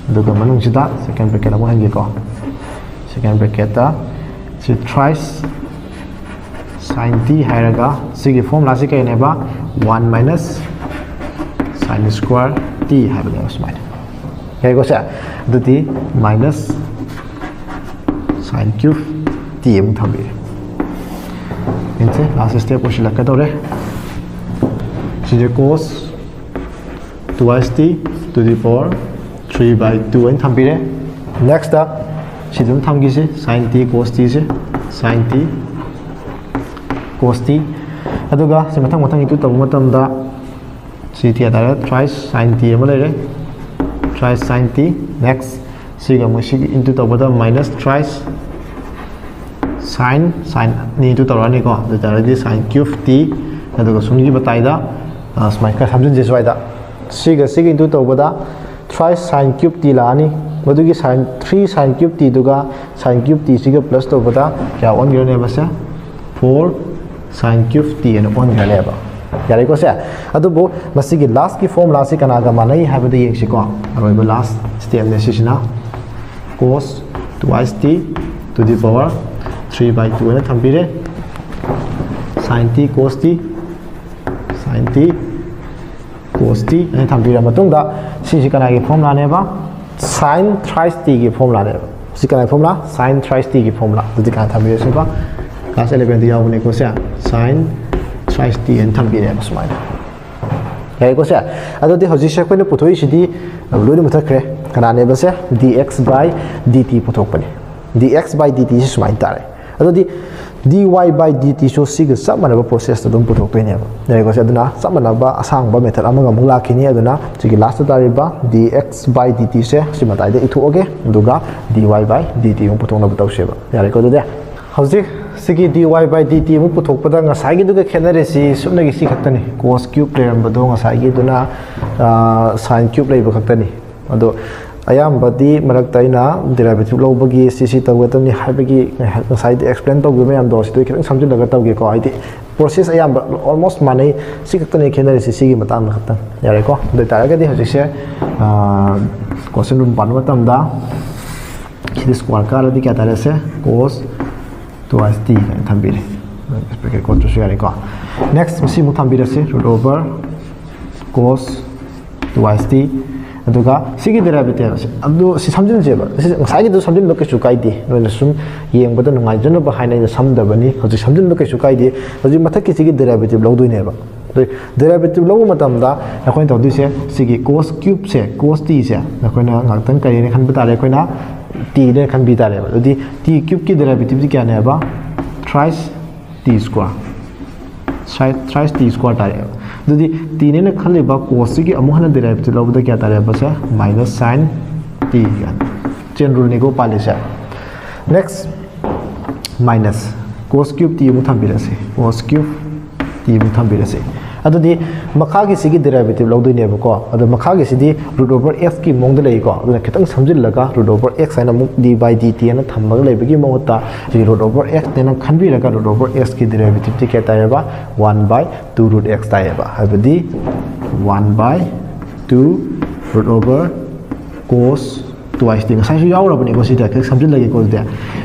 ꯑꯗꯨꯒ ꯃꯅꯨꯡꯁꯤꯗ second bracket ꯑꯃꯨꯛ ꯍꯟꯒꯦꯀꯣ꯫ Second bracket ꯇ ꯁꯤ thrice sine t ꯍꯥꯏꯔꯒ ꯁꯤꯒꯤ formula ꯁꯤ ꯀꯩꯅꯦꯕ? One minus sine square t ꯍꯥꯏꯕꯅꯦꯕ ꯁꯨꯃꯥꯏꯅ꯫ ꯌꯥꯏꯀꯣ ꯁꯦ? ꯑꯗꯨꯗꯤ minus sine cube t ꯑꯃꯨꯛ ꯊꯝꯕꯤꯔꯦ꯫ ꯌꯦꯡꯁꯦ, last step ꯑꯣꯏꯁꯤꯜꯂꯛꯀꯗꯧꯔꯦ꯫ ꯁꯤꯁꯦ cos twice t to the power three by two ꯑꯅ ꯊꯝꯕꯤꯔꯦ꯫ Next ꯁꯤꯗ ꯑꯗꯨꯝ ꯊꯝꯈꯤꯁꯤ, sine t cos t ꯁꯦ, sine t cos t꯫ ꯑꯗꯨꯒ ꯁꯤ ꯃꯊꯪ ꯃꯊꯪ include ꯇꯧꯕ ꯃꯇꯝꯗ ꯁꯤ ꯊꯤꯒ ꯇꯥꯔꯦ, thrice sine t ꯑꯃ ꯂꯩꯔꯦ, thrice sine t꯫ Next ꯁꯤꯒ ꯑꯃꯨꯛ ꯁꯤꯒ into ꯇꯧꯕꯗ minus thrice sine, sine ꯑꯅꯤ into ꯇꯧꯔꯛꯑꯅꯤꯀꯣ꯫ ꯑꯗꯨ ꯑꯣꯏ ꯇꯥꯔꯗꯤ sine cube t, ꯑꯗꯨꯒ ꯁꯣꯝꯒꯤ ꯃꯇꯥꯏꯗ, ꯑ, ꯁꯨꯃꯥꯏꯅ ꯈꯔ ꯁꯝꯖꯤꯟꯁꯦ ꯁ꯭ꯋꯥꯏꯗ꯫ ꯁꯤꯒ ꯁꯤꯒ into ꯇꯧꯕꯗ thrice sine cube t ꯂꯥꯛꯑꯅꯤ꯫ ꯃꯗꯨꯒꯤ sine, three sine cube t ꯗꯨꯒ sine cube t ꯁꯤꯒ plus ꯇꯧꯕꯗ ꯀꯌꯥ ꯑꯣꯟꯈ꯭ꯔꯅꯦꯕ ꯁꯦ? Four sine cube t ꯑꯅ ꯑꯣꯟꯈ꯭ꯔꯅꯦꯕ꯫ ꯌꯥꯔꯦꯀꯣ ꯁꯦ? ꯑꯗꯨꯕꯨ ꯃꯁꯤꯒꯤ last ꯀꯤ formula ꯁꯤ ꯀꯅꯥꯒ ꯃꯥꯟꯅꯩ ꯍꯥꯏꯕꯗꯨ ꯌꯦꯡꯁꯤꯀꯣ꯫ ꯑꯔꯣꯏꯕ last step ꯅꯦ ꯁꯤꯁꯤꯅ꯫ Cos twice t to the power three by two ꯑꯅ ꯊꯝꯕꯤꯔꯦ꯫ Sine t cos t, sine t cos t ꯑꯅ ꯊꯝꯕꯤꯔ ꯃꯇꯨꯡꯗ, ꯁꯤꯁꯤ ꯀꯅꯥꯒꯤ formula ꯅꯦꯕ? Sine thrice t ꯒꯤ formula ꯅꯦꯕ꯫ ꯁꯤ ꯀꯅꯥꯒꯤ formula? Sine thrice t ꯒꯤ formula꯫ ꯑꯗꯨꯗꯤ ꯀꯅꯥ ꯊꯝꯕꯤꯔꯁꯦꯕ? Class eleven ꯗ ꯌꯥꯎꯕꯅꯦꯀꯣ ꯁꯦ꯫ Sine thrice t ꯑꯅ ꯊꯝꯕꯤꯔꯦꯕ ꯁꯨꯃꯥꯏꯅ꯫ ꯌꯥꯔꯦꯀꯣ ꯁꯦ? ꯑꯗꯨꯗꯤ ꯍꯧꯖꯤꯛꯁꯦ ꯑꯩꯈꯣꯏꯅ ꯄꯨꯊꯣꯛꯏꯁꯤꯗꯤ ꯂꯣꯏꯅ ꯃꯨꯊꯠꯈ꯭ꯔꯦ꯫ ꯀꯅꯥꯅꯦꯕ ꯁꯦ? Dx by dt ꯄꯨꯊꯣꯛꯄꯅꯤ꯫ Dx by dt ꯁꯤ ꯁꯨꯃꯥꯏꯅ ꯇꯥꯔꯦ꯫ ꯑꯗꯨꯗꯤ dy by dt ꯁꯨ ꯁꯤꯒ ꯆꯞ ꯃꯥꯟꯅꯕ process ꯇ ꯑꯗꯨꯝ ꯄꯨꯊꯣꯛꯇꯣꯏꯅꯦꯕ꯫ ꯌꯥꯔꯦꯀꯣ ꯁꯦ? ꯑꯗꯨꯅ ꯆꯞ ꯃꯥꯟꯅꯕ ꯑꯁꯥꯡꯕ method ꯑꯃꯒ ꯑꯃꯨꯛ ꯂꯥꯛꯈꯤꯅꯤ꯫ ꯑꯗꯨꯅ ꯁꯤꯒꯤ last ꯇ ꯇꯥꯔꯤꯕ dx by dt ꯁꯦ ꯁꯤ ꯃꯇꯥꯏꯗ ꯏꯊꯣꯛꯑꯒꯦ, ꯑꯗꯨꯒ dy by dt ꯑꯃꯨꯛ ꯄꯨꯊꯣꯛꯅꯕ ꯇꯧꯁꯦꯕ꯫ ꯌꯥꯔꯦꯀꯣ? ꯑꯗꯨꯗꯤ ꯍꯧꯖꯤꯛ ꯁꯤꯒꯤ dy by dt ꯑꯃꯨꯛ ꯄꯨꯊꯣꯛꯄꯗ ꯉꯁꯥꯏꯒꯤꯗꯨꯒ ꯈꯦꯠꯅꯔꯤꯁꯤ ꯁꯨꯞꯅꯒꯤ ꯁꯤ ꯈꯛꯇꯅꯤ꯫ Cos cube ꯂꯩꯔꯝꯕꯗꯣ ꯉꯁꯥꯏꯒꯤꯗꯨꯅ, ꯑ, sin cube ꯂꯩꯕ ꯈꯛꯇꯅꯤ꯫ ꯑꯗꯣ ꯑꯌꯥꯝꯕꯗꯤ ꯃꯔꯛꯇ ꯑꯩꯅ derivative ꯂꯧꯕꯒꯤ ꯁꯤ ꯁꯤ ꯇꯧꯒꯗꯕꯅꯤ ꯍꯥꯏꯕꯒꯤ ꯉꯁꯥꯏꯗꯤ explain ꯇꯧꯈꯤꯕ ꯃꯌꯥꯝꯗꯣ ꯁꯤꯗ ꯈꯤꯇꯪ ꯁꯝꯖꯤꯜꯂꯒ ꯇꯧꯒꯦꯀꯣ꯫ ꯍꯥꯏꯗꯤ process ꯑꯌꯥꯝꯕ almost ꯃꯥꯟꯅꯩ, ꯁꯤ ꯈꯛꯇꯅꯤ ꯈꯦꯠꯅꯔꯤꯁꯤ ꯁꯤꯒꯤ ꯃꯇꯥꯡꯗ ꯈꯛꯇꯪ꯫ ꯌꯥꯔꯦꯀꯣ? ꯑꯗꯨ ꯑꯣꯏꯇꯥꯔꯒꯗꯤ ꯍꯧꯖꯤꯛꯁꯦ, ꯑ, question room ꯄꯥꯟꯕ ꯃꯇꯝꯗ ꯁꯤꯗꯤ square ꯀꯥꯔꯗꯤ ꯀꯌꯥ ꯇꯥꯔꯦꯁꯦ? Cos twice t ꯍꯥꯏꯅ ꯊꯝꯕꯤꯔꯦ꯫ Bracket ꯀꯣꯠꯇ꯭ꯔꯁꯨ ꯌꯥꯔꯦꯀꯣ꯫ Next ꯃꯁꯤꯃꯨꯛ ꯊꯝꯕꯤꯔꯁꯤ, root over cos twice t꯫ ꯑꯗꯨꯒ ꯁꯤꯒꯤ derivative ꯑꯁꯤ, ꯑꯗꯨ ꯁꯤ ꯁꯝꯖꯤꯟꯁꯦꯕ꯫ ꯁꯤ ꯉꯁꯥꯏꯒꯤꯗꯨ ꯁꯝꯖꯤꯟꯕ ꯀꯩꯁꯨ ꯀꯥꯏꯗꯦ, ꯅꯣꯏꯅ ꯁꯨꯝ ꯌꯦꯡꯕꯗ ꯅꯨꯡꯉꯥꯏꯖꯅꯕ ꯍꯥꯏꯅ ꯑꯩꯅ ꯁꯝꯗꯕꯅꯤ꯫ ꯍꯧꯖꯤꯛ ꯁꯝꯖꯤꯟꯕ ꯀꯩꯁꯨ ꯀꯥꯏꯗꯦ꯫ ꯍꯧꯖꯤꯛ ꯃꯊꯛꯀꯤ ꯁꯤꯒꯤ derivative ꯂꯧꯗꯣꯏꯅꯦꯕ꯫ ꯑꯗꯨ derivative ꯂꯧꯕ ꯃꯇꯝꯗ ꯑꯩꯈꯣꯏꯅ ꯇꯧꯗꯣꯏꯁꯦ, ꯁꯤꯒꯤ cos cube ꯁꯦ, cos t ꯁꯦ ꯑꯩꯈꯣꯏꯅ ꯉꯥꯛꯇꯪ ꯀꯔꯤꯅ ꯈꯟꯕ ꯇꯥꯔꯦ? ꯑꯩꯈꯣꯏꯅ t ꯅꯦ ꯈꯟꯕꯤ ꯇꯥꯔꯦꯕ꯫ ꯑꯗꯨꯗꯤ t cube ꯀꯤ derivative ꯁꯤ ꯀꯌꯥꯅꯦꯕ? Thrice t square꯫ Thrice t square ꯇꯥꯔꯦꯕ꯫ ꯑꯗꯨꯗꯤ t ꯅꯦꯅ ꯈꯜꯂꯤꯕ cos ꯁꯤꯒꯤ ꯑꯃꯨꯛ ꯍꯟꯅ derivative ꯂꯧꯕꯗ ꯀꯌꯥ ꯇꯥꯔꯦꯕ ꯁꯦ? Minus sin t ꯀꯥꯏꯅ꯫ Chain rule ꯅꯤꯀꯣ ꯄꯥꯜꯂꯤꯁꯦ꯫ Next, minus cos cube t ꯑꯃꯨꯛ ꯊꯝꯕꯤꯔꯁꯤ꯫ Cos cube t ꯑꯃꯨꯛ ꯊꯝꯕꯤꯔꯁꯤ꯫ ꯑꯗꯨꯗꯤ ꯃꯈꯥꯒꯤꯁꯤꯒꯤ derivative ꯂꯧꯗꯣꯏꯅꯦꯕꯀꯣ꯫ ꯑꯗꯣ ꯃꯈꯥꯒꯤꯁꯤꯗꯤ root over x ꯀꯤ ꯃꯑꯣꯡꯗ ꯂꯩꯀꯣ꯫ ꯑꯗꯨꯅ ꯈꯤꯇꯪ ꯁꯝꯖꯤꯜꯂꯒ root over x ꯍꯥꯏꯅ ꯑꯃꯨꯛ d by dt ꯍꯥꯏꯅ ꯊꯝꯃꯒ ꯂꯩꯕꯒꯤ ꯃꯍꯨꯠꯇ ꯁꯤ root over x ꯅꯦꯅ ꯈꯟꯕꯤꯔꯒ root over x ꯀꯤ derivative ꯇꯤ ꯀꯌꯥ ꯇꯥꯏꯌꯦꯕ? One by two root x ꯇꯥꯏꯌꯦꯕ꯫ ꯍꯥꯏꯕꯗꯤ one by two root over cos twice t꯫ ꯉꯁꯥꯏꯁꯨ ꯌꯥꯎꯔꯕꯅꯤꯀꯣ ꯁꯤꯗ, ꯈꯤꯇꯪ ꯁꯝꯖꯤꯜꯂꯒꯦꯀꯣ ꯑꯗꯨꯗꯤ꯫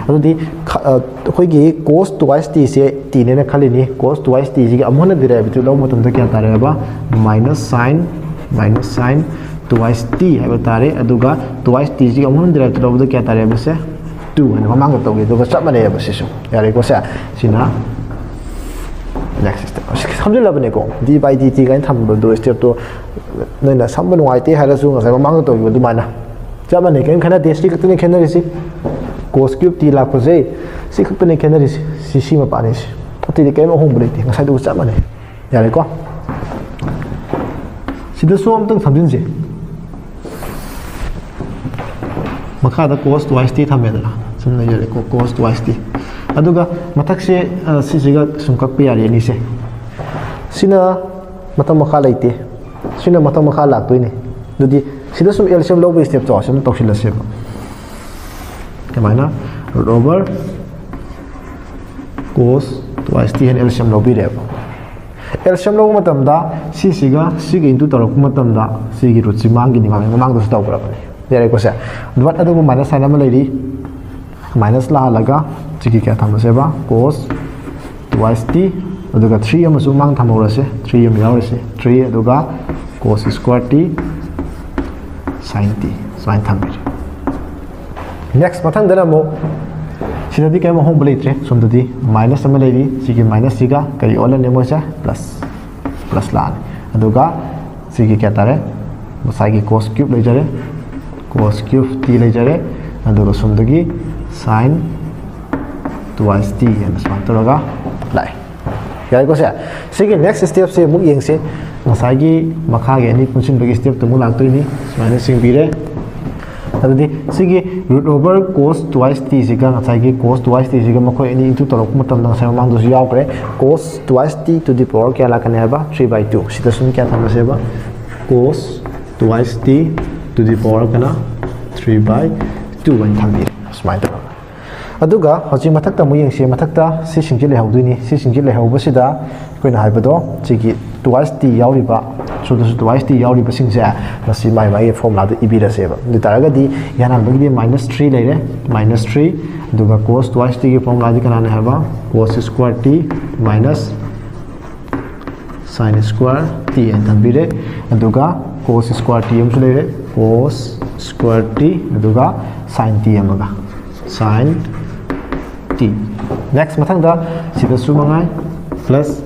ꯑꯗꯨꯗꯤ ꯈ-, ꯑ, ꯑꯩꯈꯣꯏꯒꯤ cos twice t ꯁꯦ t ꯅꯦꯅ ꯈꯜꯂꯤꯅꯤ꯫ Cos twice t ꯁꯤꯒꯤ ꯑꯃꯨꯛ ꯍꯟꯅ derivative ꯂꯧꯕ ꯃꯇꯝꯗ ꯀꯌꯥ ꯇꯥꯔꯦꯕ? Minus sin, minus sin twice t ꯍꯥꯏꯕ ꯇꯥꯔꯦ꯫ ꯑꯗꯨꯒ twice t ꯁꯤꯒꯤ ꯑꯃꯨꯛ ꯍꯟꯅ derivative ꯂꯧꯕꯗ ꯀꯌꯥ ꯇꯥꯔꯦꯕ ꯁꯦ? Two ꯍꯥꯏꯅ ꯃꯃꯥꯡꯗ ꯇꯧꯈꯤ, ꯑꯗꯨꯒ ꯆꯞ ꯃꯥꯟꯅꯩꯌꯦꯕ ꯁꯤꯁꯨ꯫ ꯌꯥꯔꯦꯀꯣ ꯁꯦ? ꯁꯤꯅ Next step. ꯁꯝꯖꯤꯜꯂꯕꯅꯦꯀꯣ, d by dt ꯀꯥꯏꯅ ꯊꯝꯕꯗꯣ, step ꯇꯣ ꯅꯣꯏꯅ ꯁꯝꯕ ꯅꯨꯡꯉꯥꯏꯇꯦ ꯍꯥꯏꯔꯁꯨ ꯉꯁꯥꯏ ꯃꯃꯥꯡꯗ ꯇꯧꯈꯤꯕ ꯑꯗꯨꯃꯥꯏꯅ ꯆꯞ ꯃꯥꯟꯅꯩ, ꯀꯔꯤꯝ ꯈꯦꯠꯅꯗꯦ꯫ C ꯈꯛꯇꯅꯤ ꯈꯦꯠꯅꯔꯤꯁꯤ, cos cube t ꯂꯥꯛꯄꯁꯦ꯫ C ꯈꯛꯇꯅꯤ ꯈꯦꯠꯅꯔꯤꯁꯤ, C C ꯃꯄꯥꯅꯤꯁꯤ꯫ ꯑꯇꯩꯗꯤ ꯀꯔꯤꯝ ꯑꯍꯣꯡꯕ ꯂꯩꯇꯦ, ꯉꯁꯥꯏꯗꯨꯒ ꯆꯞ ꯃꯥꯟꯅꯩ꯫ ꯌꯥꯔꯦꯀꯣ? ꯁꯤꯗꯁꯨ ꯑꯝꯇꯪ ꯁꯝꯖꯤꯟꯁꯦ꯫ ꯃꯈꯥꯗ cos twice t ꯊꯝꯃꯦꯗꯅ, ꯁꯨꯝ ꯂꯩꯖꯔꯦꯀꯣ, cos twice t꯫ ꯑꯗꯨꯒ ꯃꯊꯛꯁꯦ, ꯑ, ꯁꯤꯁꯤꯒ ꯁꯨꯝ ꯀꯛꯄ ꯌꯥꯔꯦ ꯑꯅꯤꯁꯦ꯫ ꯁꯤꯅ ꯃꯊꯛ ꯃꯈꯥ ꯂꯩꯇꯦ, ꯁꯤꯅ ꯃꯊꯛ ꯃꯈꯥ ꯂꯥꯛꯇꯣꯏꯅꯤ꯫ ꯑꯗꯨꯗꯤ ꯁꯤꯗ ꯁꯨꯝ L C M ꯂꯧꯕꯒꯤ step ꯇꯣ ꯁꯨꯝ ꯇꯧꯁꯤꯜꯂꯁꯦꯕ꯫ ꯀꯃꯥꯏꯅ? Root over cos twice t ꯍꯥꯏꯅ L C M ꯂꯧꯕꯤꯔꯦꯕ꯫ L C M ꯂꯧꯕ ꯃꯇꯝꯗ ꯁꯤꯁꯤꯒ ꯁꯤꯒ into ꯇꯧꯔꯛꯄ ꯃꯇꯝꯗ ꯁꯤꯒꯤ root ꯁꯤ ꯃꯥꯡꯈꯤꯅꯤ, ꯃꯃꯥꯡ-, ꯃꯃꯥꯡꯗꯁꯨ ꯇꯧꯈ꯭ꯔꯕꯅꯤ꯫ ꯌꯥꯔꯦꯀꯣ ꯁꯦ? But ꯑꯗꯨꯕꯨ minus sign ꯑꯃ ꯂꯩꯔꯤ, minus ꯂꯥꯛꯍꯜꯂꯒ ꯁꯤꯒꯤ ꯀꯌꯥ ꯊꯝꯃꯁꯦꯕ? Cos twice t, ꯑꯗꯨꯒ three ꯑꯃꯁꯨ ꯃꯥꯡ ꯊꯝꯍꯧꯔꯁꯦ, three ꯑꯃ ꯌꯥꯎꯔꯤꯁꯦ, three, ꯑꯗꯨꯒ cos square t sin t ꯁꯨꯃꯥꯏꯅ ꯊꯝꯕꯤꯔꯦ꯫ Next, ꯃꯊꯪꯗꯅ ꯑꯃꯨꯛ ꯁꯤꯗꯗꯤ ꯀꯔꯤꯝ ꯑꯍꯣꯡꯕ ꯂꯩꯇ꯭ꯔꯦ꯫ ꯁꯣꯝꯗꯗꯤ minus ꯑꯃ ꯂꯩꯔꯤ, ꯁꯤꯒꯤ minus ꯁꯤꯒ ꯀꯔꯤ ꯑꯣꯜꯂꯅꯤ? ꯃꯣꯏꯁꯦ plus, plus ꯂꯥꯛꯑꯅꯤ꯫ ꯑꯗꯨꯒ ꯁꯤꯒꯤ ꯀꯌꯥ ꯇꯥꯔꯦ? ꯉꯁꯥꯏꯒꯤ cos cube ꯂꯩꯖꯔꯦ, cos cube t ꯂꯩꯖꯔꯦ, ꯑꯗꯨꯒ ꯁꯣꯝꯗꯒꯤ sin twice t ꯍꯥꯏꯅ ꯁꯨꯃꯥꯏꯅ ꯇꯧꯔꯒ ꯂꯥꯛꯑꯦ꯫ ꯌꯥꯏꯀꯣ ꯁꯦ? ꯁꯤꯒꯤ next step ꯁꯦ ꯑꯃꯨꯛ ꯌꯦꯡꯁꯦ꯫ ꯉꯁꯥꯏꯒꯤ ꯃꯈꯥꯒꯤ ꯑꯅꯤ ꯄꯨꯟꯁꯤꯟꯕꯒꯤ step ꯇꯨ ꯑꯃꯨꯛ ꯂꯥꯛꯇꯣꯏꯅꯤ꯫ ꯁꯨꯃꯥꯏꯅ ꯁꯤꯡꯕꯤꯔꯦ꯫ ꯑꯗꯨꯗꯤ ꯁꯤꯒꯤ root over cos twice t ꯁꯤꯒ ꯉꯁꯥꯏꯒꯤ cos twice t ꯁꯤꯒ ꯃꯈꯣꯏ ꯑꯅꯤ into ꯇꯧꯔꯛꯄ ꯃꯇꯝꯗ ꯉꯁꯥꯏ ꯃꯃꯥꯡꯗꯁꯨ ꯌꯥꯎꯈ꯭ꯔꯦ, cos twice t to the power ꯀꯌꯥ ꯂꯥꯛꯀꯅꯤ ꯍꯥꯏꯕ? Three by two꯫ ꯁꯤꯗ ꯁꯨꯝ ꯀꯌꯥ ꯊꯝꯃꯁꯦꯕ? Cos twice t to the power ꯀꯅꯥ? Three by two ꯑꯣꯏꯅ ꯊꯝꯕꯤꯔꯦ꯫ ꯁꯨꯃꯥꯏꯅ ꯇꯧꯔꯒ꯫ ꯑꯗꯨꯒ ꯍꯧꯖꯤꯛ ꯃꯊꯛꯇ ꯑꯃꯨꯛ ꯌꯦꯡꯁꯤ꯫ ꯃꯊꯛꯇ ꯁꯤꯁꯤꯡꯁꯤ ꯂꯩꯍꯧꯗꯣꯏꯅꯤ꯫ ꯁꯤꯁꯤꯡꯁꯤ ꯂꯩꯍꯧꯕꯁꯤꯗ ꯑꯩꯈꯣꯏꯅ ꯍꯥꯏꯕꯗꯣ, ꯁꯤꯒꯤ twice t ꯌꯥꯎꯔꯤꯕ, ꯁꯣꯝꯗꯁꯨ twice t ꯌꯥꯎꯔꯤꯕꯁꯤꯡꯁꯦ, ꯃꯁꯤ ꯃꯥꯏ ꯃꯥꯏꯒꯤ formula ꯗ ꯏꯕꯤꯔꯁꯦꯕ꯫ ꯑꯗꯨ ꯇꯥꯔꯒꯗꯤ ꯏꯍꯥꯟ ꯍꯥꯟꯕꯒꯤꯗꯤ minus three ꯂꯩꯔꯦ, minus three, ꯑꯗꯨꯒ cos twice t ꯒꯤ formula ꯗꯤ ꯀꯅꯥꯅ ꯍꯥꯏꯕ? Cos square t minus sin square t ꯍꯥꯏꯅ ꯊꯝꯕꯤꯔꯦ꯫ ꯑꯗꯨꯒ cos square t ꯑꯃꯁꯨ ꯂꯩꯔꯦ, cos square t, ꯑꯗꯨꯒ sin t ꯑꯃꯒ, sin t꯫ Next, ꯃꯊꯪꯗ ꯁꯤꯗꯁꯨ ꯃꯉꯥꯏ, plus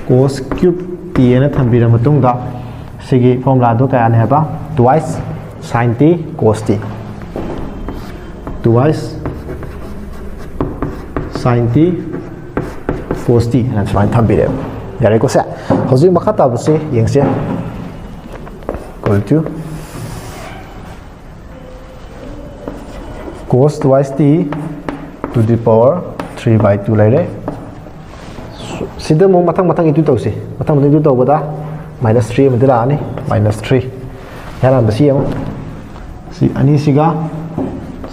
cos cube t ꯍꯥꯏꯅ ꯊꯝꯕꯤꯔ ꯃꯇꯨꯡꯗ ꯁꯤꯒꯤ formula ꯗꯨ ꯀꯌꯥꯅꯤ ꯍꯥꯏꯕ? Twice sin t cos t, twice sin t cos t ꯍꯥꯏꯅ ꯁꯨꯃꯥꯏꯅ ꯊꯝꯕꯤꯔꯦꯕ꯫ ꯌꯥꯔꯦꯀꯣ ꯁꯦ? ꯍꯧꯖꯤꯛ ꯃꯈꯥ ꯇꯥꯕꯁꯦ ꯌꯦꯡꯁꯦ꯫ Equal to cos twice t to the power three by two ꯂꯩꯔꯦ꯫ ꯁꯤꯗ ꯑꯃꯨꯛ ꯃꯊꯪ ꯃꯊꯪ into ꯇꯧꯁꯤ꯫ ꯃꯊꯪ ꯃꯊꯪ into ꯇꯧꯕꯗ minus three ꯑꯃꯗꯤ ꯂꯥꯛꯑꯅꯤ꯫ Minus three꯫ ꯌꯥꯔꯝꯕꯁꯤ ꯌꯦꯡꯉꯨ꯫ ꯁꯤ ꯑꯅꯤꯁꯤꯒ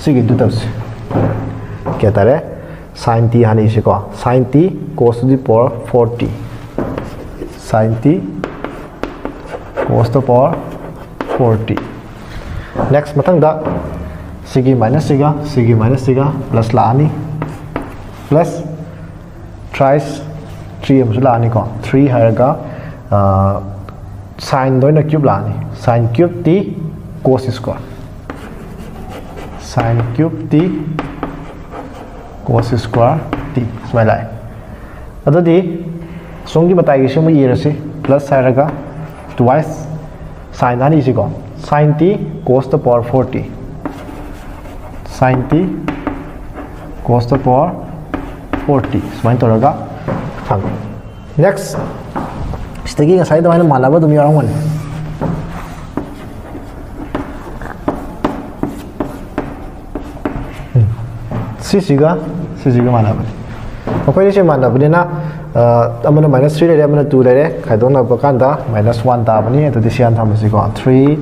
ꯁꯤꯒ into ꯇꯧꯁꯤ꯫ ꯀꯌꯥ ꯇꯥꯔꯦ? Sin t ꯍꯥꯟꯅ ꯏꯁꯤꯀꯣ꯫ Sin t cos to the power four t, sin t cos to the power four t꯫ Next, ꯃꯊꯪꯗ ꯁꯤꯒꯤ minus ꯁꯤꯒ ꯁꯤꯒꯤ minus ꯁꯤꯒ plus ꯂꯥꯛꯑꯅꯤ꯫ Plus thrice three ꯑꯃꯁꯨ ꯂꯥꯛꯑꯅꯤꯀꯣ꯫ Three ꯍꯥꯏꯔꯒ, ꯑ, sin ꯗ ꯑꯣꯏꯅ cube ꯂꯥꯛꯑꯅꯤ꯫ Sin cube t cos square, sin cube t cos square t ꯁꯨꯃꯥꯏꯅ ꯂꯥꯛꯑꯦ꯫ ꯑꯗꯨꯗꯤ ꯁꯣꯝꯒꯤ ꯃꯇꯥꯏꯒꯤꯁꯤ ꯑꯃꯨꯛ ꯏꯔꯁꯤ꯫ Plus ꯍꯥꯏꯔꯒ twice sin ꯍꯥꯟꯅ ꯏꯁꯤꯀꯣ꯫ Sin t cos to the power four t, sin t cos to the power four t ꯁꯨꯃꯥꯏꯅ ꯇꯧꯔꯒ ꯐꯪꯉꯦ꯫ Next, ꯁꯤꯗꯒꯤ ꯉꯁꯥꯏ ꯑꯗꯨꯃꯥꯏꯅ ꯃꯥꯟꯅꯕ ꯑꯗꯨꯝ ꯌꯥꯎꯔꯝꯒꯅꯤ꯫ ꯎꯝ꯫ ꯁꯤꯁꯤꯒ ꯁꯤꯁꯤꯒ ꯃꯥꯟꯅꯕꯅꯤ꯫ ꯃꯈꯣꯏ ꯑꯅꯤꯁꯦ ꯃꯥꯟꯅꯕꯅꯤꯅ, ꯑ, ꯑꯃꯅ minus three ꯂꯩꯔꯦ, ꯑꯃꯅ two ꯂꯩꯔꯦ, ꯈꯥꯏꯗꯣꯛꯅꯕ ꯀꯥꯟꯗ minus one ꯇꯥꯕꯅꯤ꯫ ꯑꯗꯨꯗꯤ ꯁꯤ ꯍꯥꯟꯅ ꯊꯝꯃꯁꯤꯀꯣ꯫ Three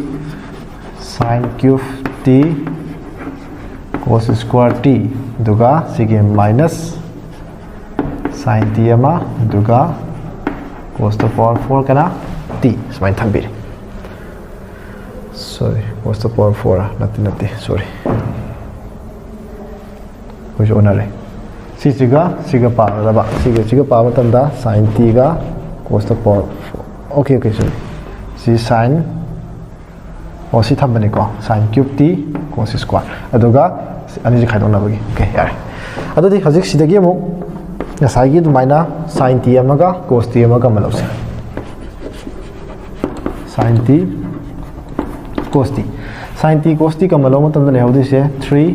sin cube t cos square t, ꯑꯗꯨꯒ ꯁꯤꯒꯤ minus sin t ꯑꯃ, ꯑꯗꯨꯒ cos to the power four ꯀꯅ t ꯁꯨꯃꯥꯏꯅ ꯊꯝꯕꯤꯔꯦ꯫ Sorry, cos to the power four ꯅꯠꯇꯦ, ꯅꯠꯇꯦ, sorry, ꯑꯩꯈꯣꯏꯁꯨ ꯑꯣꯟꯅꯔꯦ꯫ ꯁꯤꯁꯤꯒ ꯁꯤꯒ ꯄꯥꯒꯗꯕ, ꯁꯤꯒ ꯁꯤꯒ ꯄꯥꯕ ꯃꯇꯝꯗ sin t ꯒ cos to the power four, okay, okay, sorry, ꯁꯤ sin, ꯑꯣ, ꯁꯤ ꯊꯝꯕꯅꯤꯀꯣ, sin cube t cos square, ꯑꯗꯨꯒ ꯑꯅꯤꯁꯤ ꯈꯥꯏꯗꯣꯛꯅꯕꯒꯤ꯫ Okay, ꯌꯥꯔꯦ꯫ ꯑꯗꯨꯗꯤ ꯍꯧꯖꯤꯛ ꯁꯤꯗꯒꯤ ꯑꯃꯨꯛ ꯉꯁꯥꯏꯒꯤ ꯑꯗꯨꯃꯥꯏꯅ sine t ꯑꯃꯒ cos t ꯑꯃꯒ ꯑꯃ ꯂꯧꯁꯦ꯫ Sine t cos t, sine t cos t ꯀꯃꯟ ꯂꯧꯕ ꯃꯇꯝꯗ ꯂꯩꯍꯧꯗꯣꯏꯁꯦ three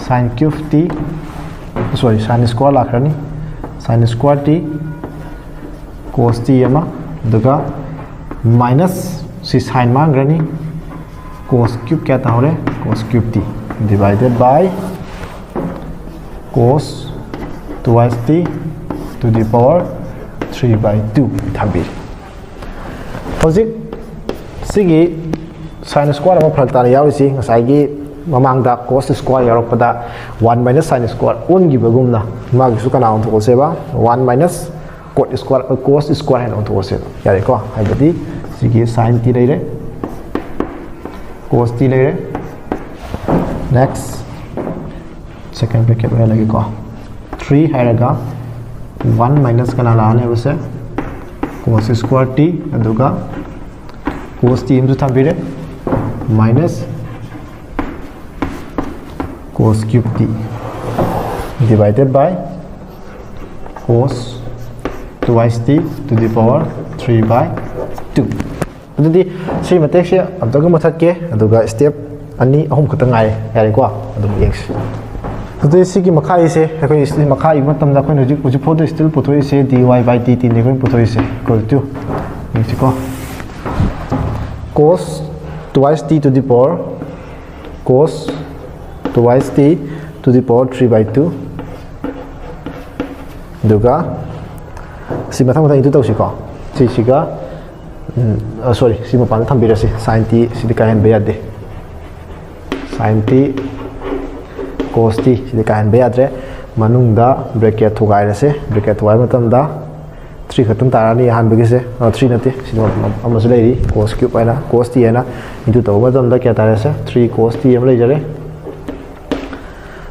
sine cube t, sorry, sine square ꯂꯥꯛꯈ꯭ꯔꯅꯤ, sine square t cos t ꯑꯃ, ꯑꯗꯨꯒ minus ꯁꯤ sine ꯃꯥꯡꯈ꯭ꯔꯅꯤ, cos cube ꯀꯌꯥ ꯇꯥꯍꯧꯔꯦ? Cos cube t divided by cos twice t to the power three by two ꯊꯝꯕꯤꯔꯦ꯫ ꯍꯧꯖꯤꯛ ꯁꯤꯒꯤ sine square ꯑꯃ ꯐꯔꯛ ꯇꯥꯅ ꯌꯥꯎꯔꯤꯁꯤ ꯉꯁꯥꯏꯒꯤ ꯃꯃꯥꯡꯗ cos square ꯌꯥꯎꯔꯛꯄꯗ one minus sine square ꯑꯣꯟꯈꯤꯕꯒꯨꯝꯅ ꯃꯥꯒꯤꯁꯨ ꯀꯅꯥ ꯑꯣꯟꯊꯣꯛꯑꯁꯦꯕ? One minus cot square, cos square ꯍꯥꯏꯅ ꯑꯣꯟꯊꯣꯛꯑꯁꯦꯕ꯫ ꯌꯥꯔꯦꯀꯣ? ꯍꯥꯏꯕꯗꯤ ꯁꯤꯒꯤ sine t ꯂꯩꯔꯦ, cos t ꯂꯩꯔꯦ, next second bracket ꯑꯣꯏꯍꯜꯂꯒꯦꯀꯣ꯫ Three ꯍꯥꯏꯔꯒ one minus ꯀꯅꯥ ꯂꯥꯛꯑꯅꯤ ꯍꯥꯏꯕꯁꯦ? Cos square t, ꯑꯗꯨꯒ cos t ꯑꯃꯁꯨ ꯊꯝꯕꯤꯔꯦ, minus cos cube t divided by cos twice t to the power three by two꯫ ꯑꯗꯨꯗꯤ ꯁꯤ ꯃꯇꯦꯛꯁꯦ ꯑꯝꯇꯒ ꯃꯨꯊꯠꯀꯦ, ꯑꯗꯨꯒ step ꯑꯅꯤ ꯑꯍꯨꯝ ꯈꯛꯇ ꯉꯥꯏꯔꯦ꯫ ꯌꯥꯔꯦꯀꯣ? ꯑꯗꯨꯝ ꯌꯦꯡꯁꯤ꯫ ꯑꯗꯨꯗꯤ ꯁꯤꯒꯤ ꯃꯈꯥꯒꯤꯁꯦ ꯑꯩꯈꯣꯏ ꯁꯤ ꯃꯈꯥ ꯏꯕ ꯃꯇꯝꯗ ꯑꯩꯈꯣꯏꯅ ꯍꯧꯖꯤꯛ ꯍꯧꯖꯤꯛ ꯐꯥꯎꯗ still ꯄꯨꯊꯣꯛꯏꯁꯦ dy by dt ꯅꯤ ꯑꯩꯈꯣꯏꯅ ꯄꯨꯊꯣꯛꯏꯁꯦ, equal to, ꯌꯦꯡꯁꯤꯀꯣ, cos twice t to the power cos twice t to the power three by two, ꯑꯗꯨꯒ ꯁꯤ ꯃꯊꯪ ꯃꯊꯪ into ꯇꯧꯁꯤꯀꯣ꯫ ꯁꯤꯁꯤꯒ, sorry, ꯁꯤ ꯃꯄꯥꯟꯗ ꯊꯝꯕꯤꯔꯁꯤ, sine t ꯁꯤꯗꯤ ꯀꯥꯏꯍꯟꯕ ꯌꯥꯗꯦ, sine t cos t ꯁꯤꯗꯤ ꯀꯥꯏꯍꯟꯕ ꯌꯥꯗ꯭ꯔꯦ꯫ ꯃꯅꯨꯡꯗ bracket ꯊꯨꯒꯥꯏꯔꯁꯦ꯫ Bracket ꯊꯨꯒꯥꯏꯕ ꯃꯇꯝꯗ three ꯈꯛꯇꯪ ꯇꯥꯔꯅꯤ ꯑꯍꯥꯟꯕꯒꯤꯁꯦ꯫ ꯑ, three ꯅꯠꯇꯦ, ꯁꯤꯗ ꯑꯃꯁꯨ ꯂꯩꯔꯤ, cos cube ꯍꯥꯏꯅ, cos t ꯍꯥꯏꯅ꯫ Into ꯇꯧꯕ ꯃꯇꯝꯗ ꯀꯌꯥ ꯇꯥꯔꯦꯁꯦ? Three cos t ꯑꯃ ꯂꯩꯖꯔꯦ꯫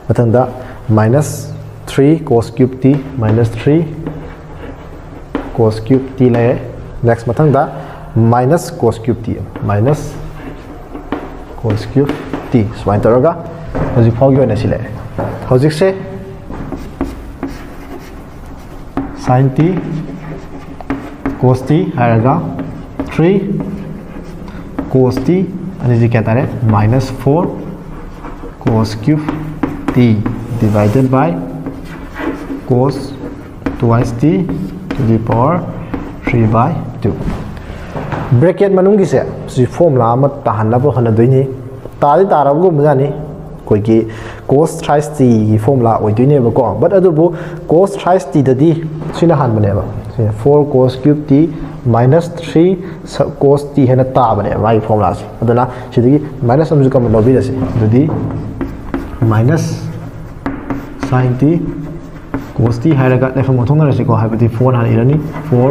ꯃꯊꯪꯗ minus three cos cube t, minus three cos cube t ꯂꯩꯔꯦ꯫ Next ꯃꯊꯪꯗ minus cos cube t, minus cos cube t, ꯁꯨꯃꯥꯏꯅ ꯇꯧꯔꯒ ꯍꯧꯖꯤꯛ ꯐꯥꯎꯒꯤ ꯑꯣꯏꯅ ꯁꯤ ꯂꯩꯔꯦ꯫ ꯍꯧꯖꯤꯛꯁꯦ Sine t cos t ꯍꯥꯏꯔꯒ three cos t ꯑꯅꯤꯁꯤ ꯀꯌꯥ ꯇꯥꯔꯦ? Minus four cos cube t divided by cos twice t to the power three by two. Bracket ꯃꯅꯨꯡꯒꯤꯁꯦ ꯁꯤ formula ꯑꯃ ꯇꯥꯍꯟꯅꯕ ꯍꯣꯠꯅꯗꯣꯏꯅꯤ꯫ ꯇꯥꯗꯤ ꯇꯥꯔꯕꯒꯨꯝꯕꯖꯥꯠꯅꯤ꯫ ꯑꯩꯈꯣꯏꯒꯤ cos thrice t ꯒꯤ formula ꯑꯣꯏꯗꯣꯏꯅꯦꯕꯀꯣ꯫ But ꯑꯗꯨꯕꯨ cos thrice t ꯗꯗꯤ ꯁꯤꯅ ꯍꯥꯟꯕꯅꯦꯕ꯫ ꯁꯤ four cos cube t minus three cos t ꯍꯥꯏꯅ ꯇꯥꯕꯅꯦꯕ ꯃꯥꯒꯤ formula ꯁꯦ꯫ ꯑꯗꯨꯅ ꯁꯤꯗꯒꯤ minus ꯑꯃꯁꯨ common ꯂꯧꯕꯤꯔꯁꯤ꯫ ꯑꯗꯨꯗꯤ minus sine t cos t ꯍꯥꯏꯔꯒ ꯂꯩꯐꯝ ꯑꯣꯟꯊꯣꯛꯅꯔꯁꯤꯀꯣ, ꯍꯥꯏꯕꯗꯤ four ꯍꯥꯟꯅ ꯏꯔꯅꯤ꯫ Four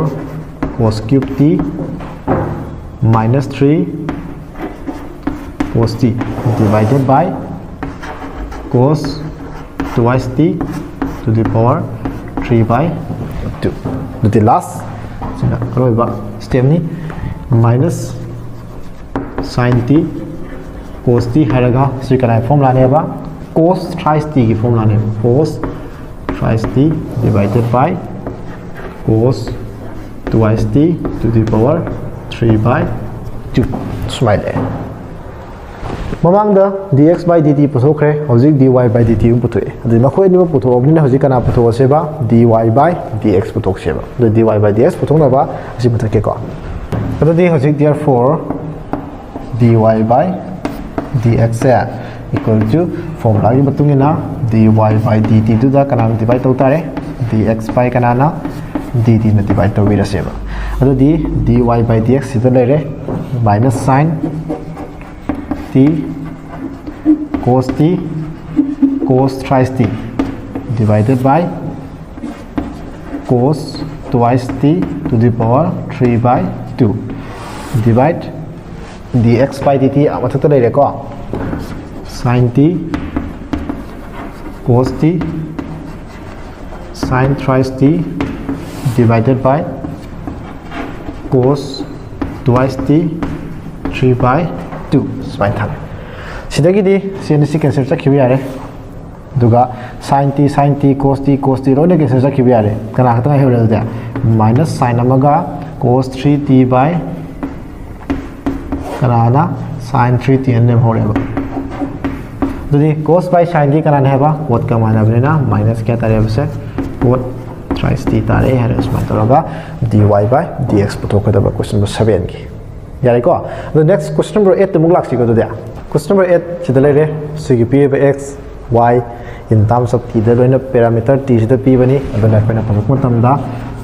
cos cube t minus three cos t divided by cos twice t to the power three by two. ꯑꯗꯨꯗꯤ last ꯁꯤꯅ ꯑꯔꯣꯏꯕ step ꯅꯤ꯫ Minus sine t cos t ꯍꯥꯏꯔꯒ ꯁꯤ ꯀꯅꯥꯒꯤ formula ꯅꯦꯕ? Cos thrice t ꯒꯤ formula ꯅꯦꯕ꯫ Cos thrice t divided by cos twice t to the power three by two ꯁꯨꯃꯥꯏꯅ ꯂꯩ꯫ ꯃꯃꯥꯡꯗ dx by dt ꯄꯨꯊꯣꯛꯈ꯭ꯔꯦ, ꯍꯧꯖꯤꯛ dy by dt ꯑꯃꯨꯛ ꯄꯨꯊꯣꯛꯑꯦ꯫ ꯑꯗꯨꯗꯤ ꯃꯈꯣꯏ ꯑꯅꯤꯃꯛ ꯄꯨꯊꯣꯛꯑꯕꯅꯤꯅ ꯍꯧꯖꯤꯛ ꯀꯅꯥ ꯄꯨꯊꯣꯛꯑꯁꯦꯕ? Dy by dx ꯄꯨꯊꯣꯛꯁꯦꯕ꯫ ꯑꯗꯨ dy by dx ꯄꯨꯊꯣꯛꯅꯕ ꯑꯁꯤ ꯃꯨꯊꯠꯀꯦꯀꯣ꯫ ꯑꯗꯨꯗꯤ ꯍꯧꯖꯤꯛ therefore dy by dx say equal to formula ꯒꯤ ꯃꯇꯨꯡ ꯏꯟꯅ dy by dt ꯗꯨꯗ ꯀꯅꯥꯅ divide ꯇꯧ ꯇꯥꯔꯦ? Dx by ꯀꯅꯥꯅ? Dt ꯅ divide ꯇꯧꯕꯤꯔꯁꯦꯕ꯫ ꯑꯗꯨꯗꯤ dy by dx ꯁꯤꯗ ꯂꯩꯔꯦ, minus sine t cos t cos thrice t divided by cos twice t to the power three by two divide dx by dt ꯃꯊꯛꯇ ꯂꯩꯔꯦꯀꯣ꯫ Sine t cos t sine thrice t divided by cos twice t three by two ꯁꯨꯃꯥꯏꯅ ꯊꯥꯔꯦ꯫ ꯁꯤꯗꯒꯤꯗꯤ ꯁꯤ ꯑꯅꯤꯁꯤ cancel ꯆꯠꯈꯤꯕ ꯌꯥꯔꯦ꯫ ꯑꯗꯨꯒ sine t sine t cos t cos t ꯂꯣꯏꯅ cancel ꯆꯠꯈꯤꯕ ꯌꯥꯔꯦ꯫ ꯀꯅꯥ ꯈꯛꯇ ꯉꯥꯏꯍꯧꯔꯦ ꯑꯗꯨꯗꯤ? Minus sine ꯑꯃꯒ cos three t by ꯀꯅꯥꯅ? Sine three t ꯑꯅ ꯂꯦꯝꯍꯧꯔꯦꯕ꯫ ꯑꯗꯨꯗꯤ cos by sine ꯗꯤ ꯀꯅꯥꯅ ꯍꯥꯏꯕ? Cot ꯀ ꯃꯥꯟꯅꯕꯅꯤꯅ minus ꯀꯌꯥ ꯇꯥꯔꯦꯕꯁꯦ? Cot thrice t ꯇꯥꯔꯦ ꯍꯥꯏꯔꯒ ꯁꯨꯃꯥꯏꯅ ꯇꯧꯔꯒ dy by dx ꯄꯨꯊꯣꯛꯀꯗꯕ question number seven ꯒꯤ꯫ ꯌꯥꯔꯦꯀꯣ? ꯑꯗꯣ next question number eight ꯑꯃꯨꯛ ꯂꯥꯛꯁꯤꯀꯣ ꯑꯗꯨꯗꯤ꯫ Question number eight ꯁꯤꯗ ꯂꯩꯔꯦ꯫ ꯁꯤꯒꯤ ꯄꯤꯔꯤꯕ x, y in terms of t ꯗ ꯂꯣꯏꯅ parameter t ꯁꯤꯗ ꯄꯤꯕꯅꯤ꯫ ꯑꯗꯨꯅ ꯑꯩꯈꯣꯏꯅ ꯄꯨꯊꯣꯛꯄ ꯃꯇꯝꯗ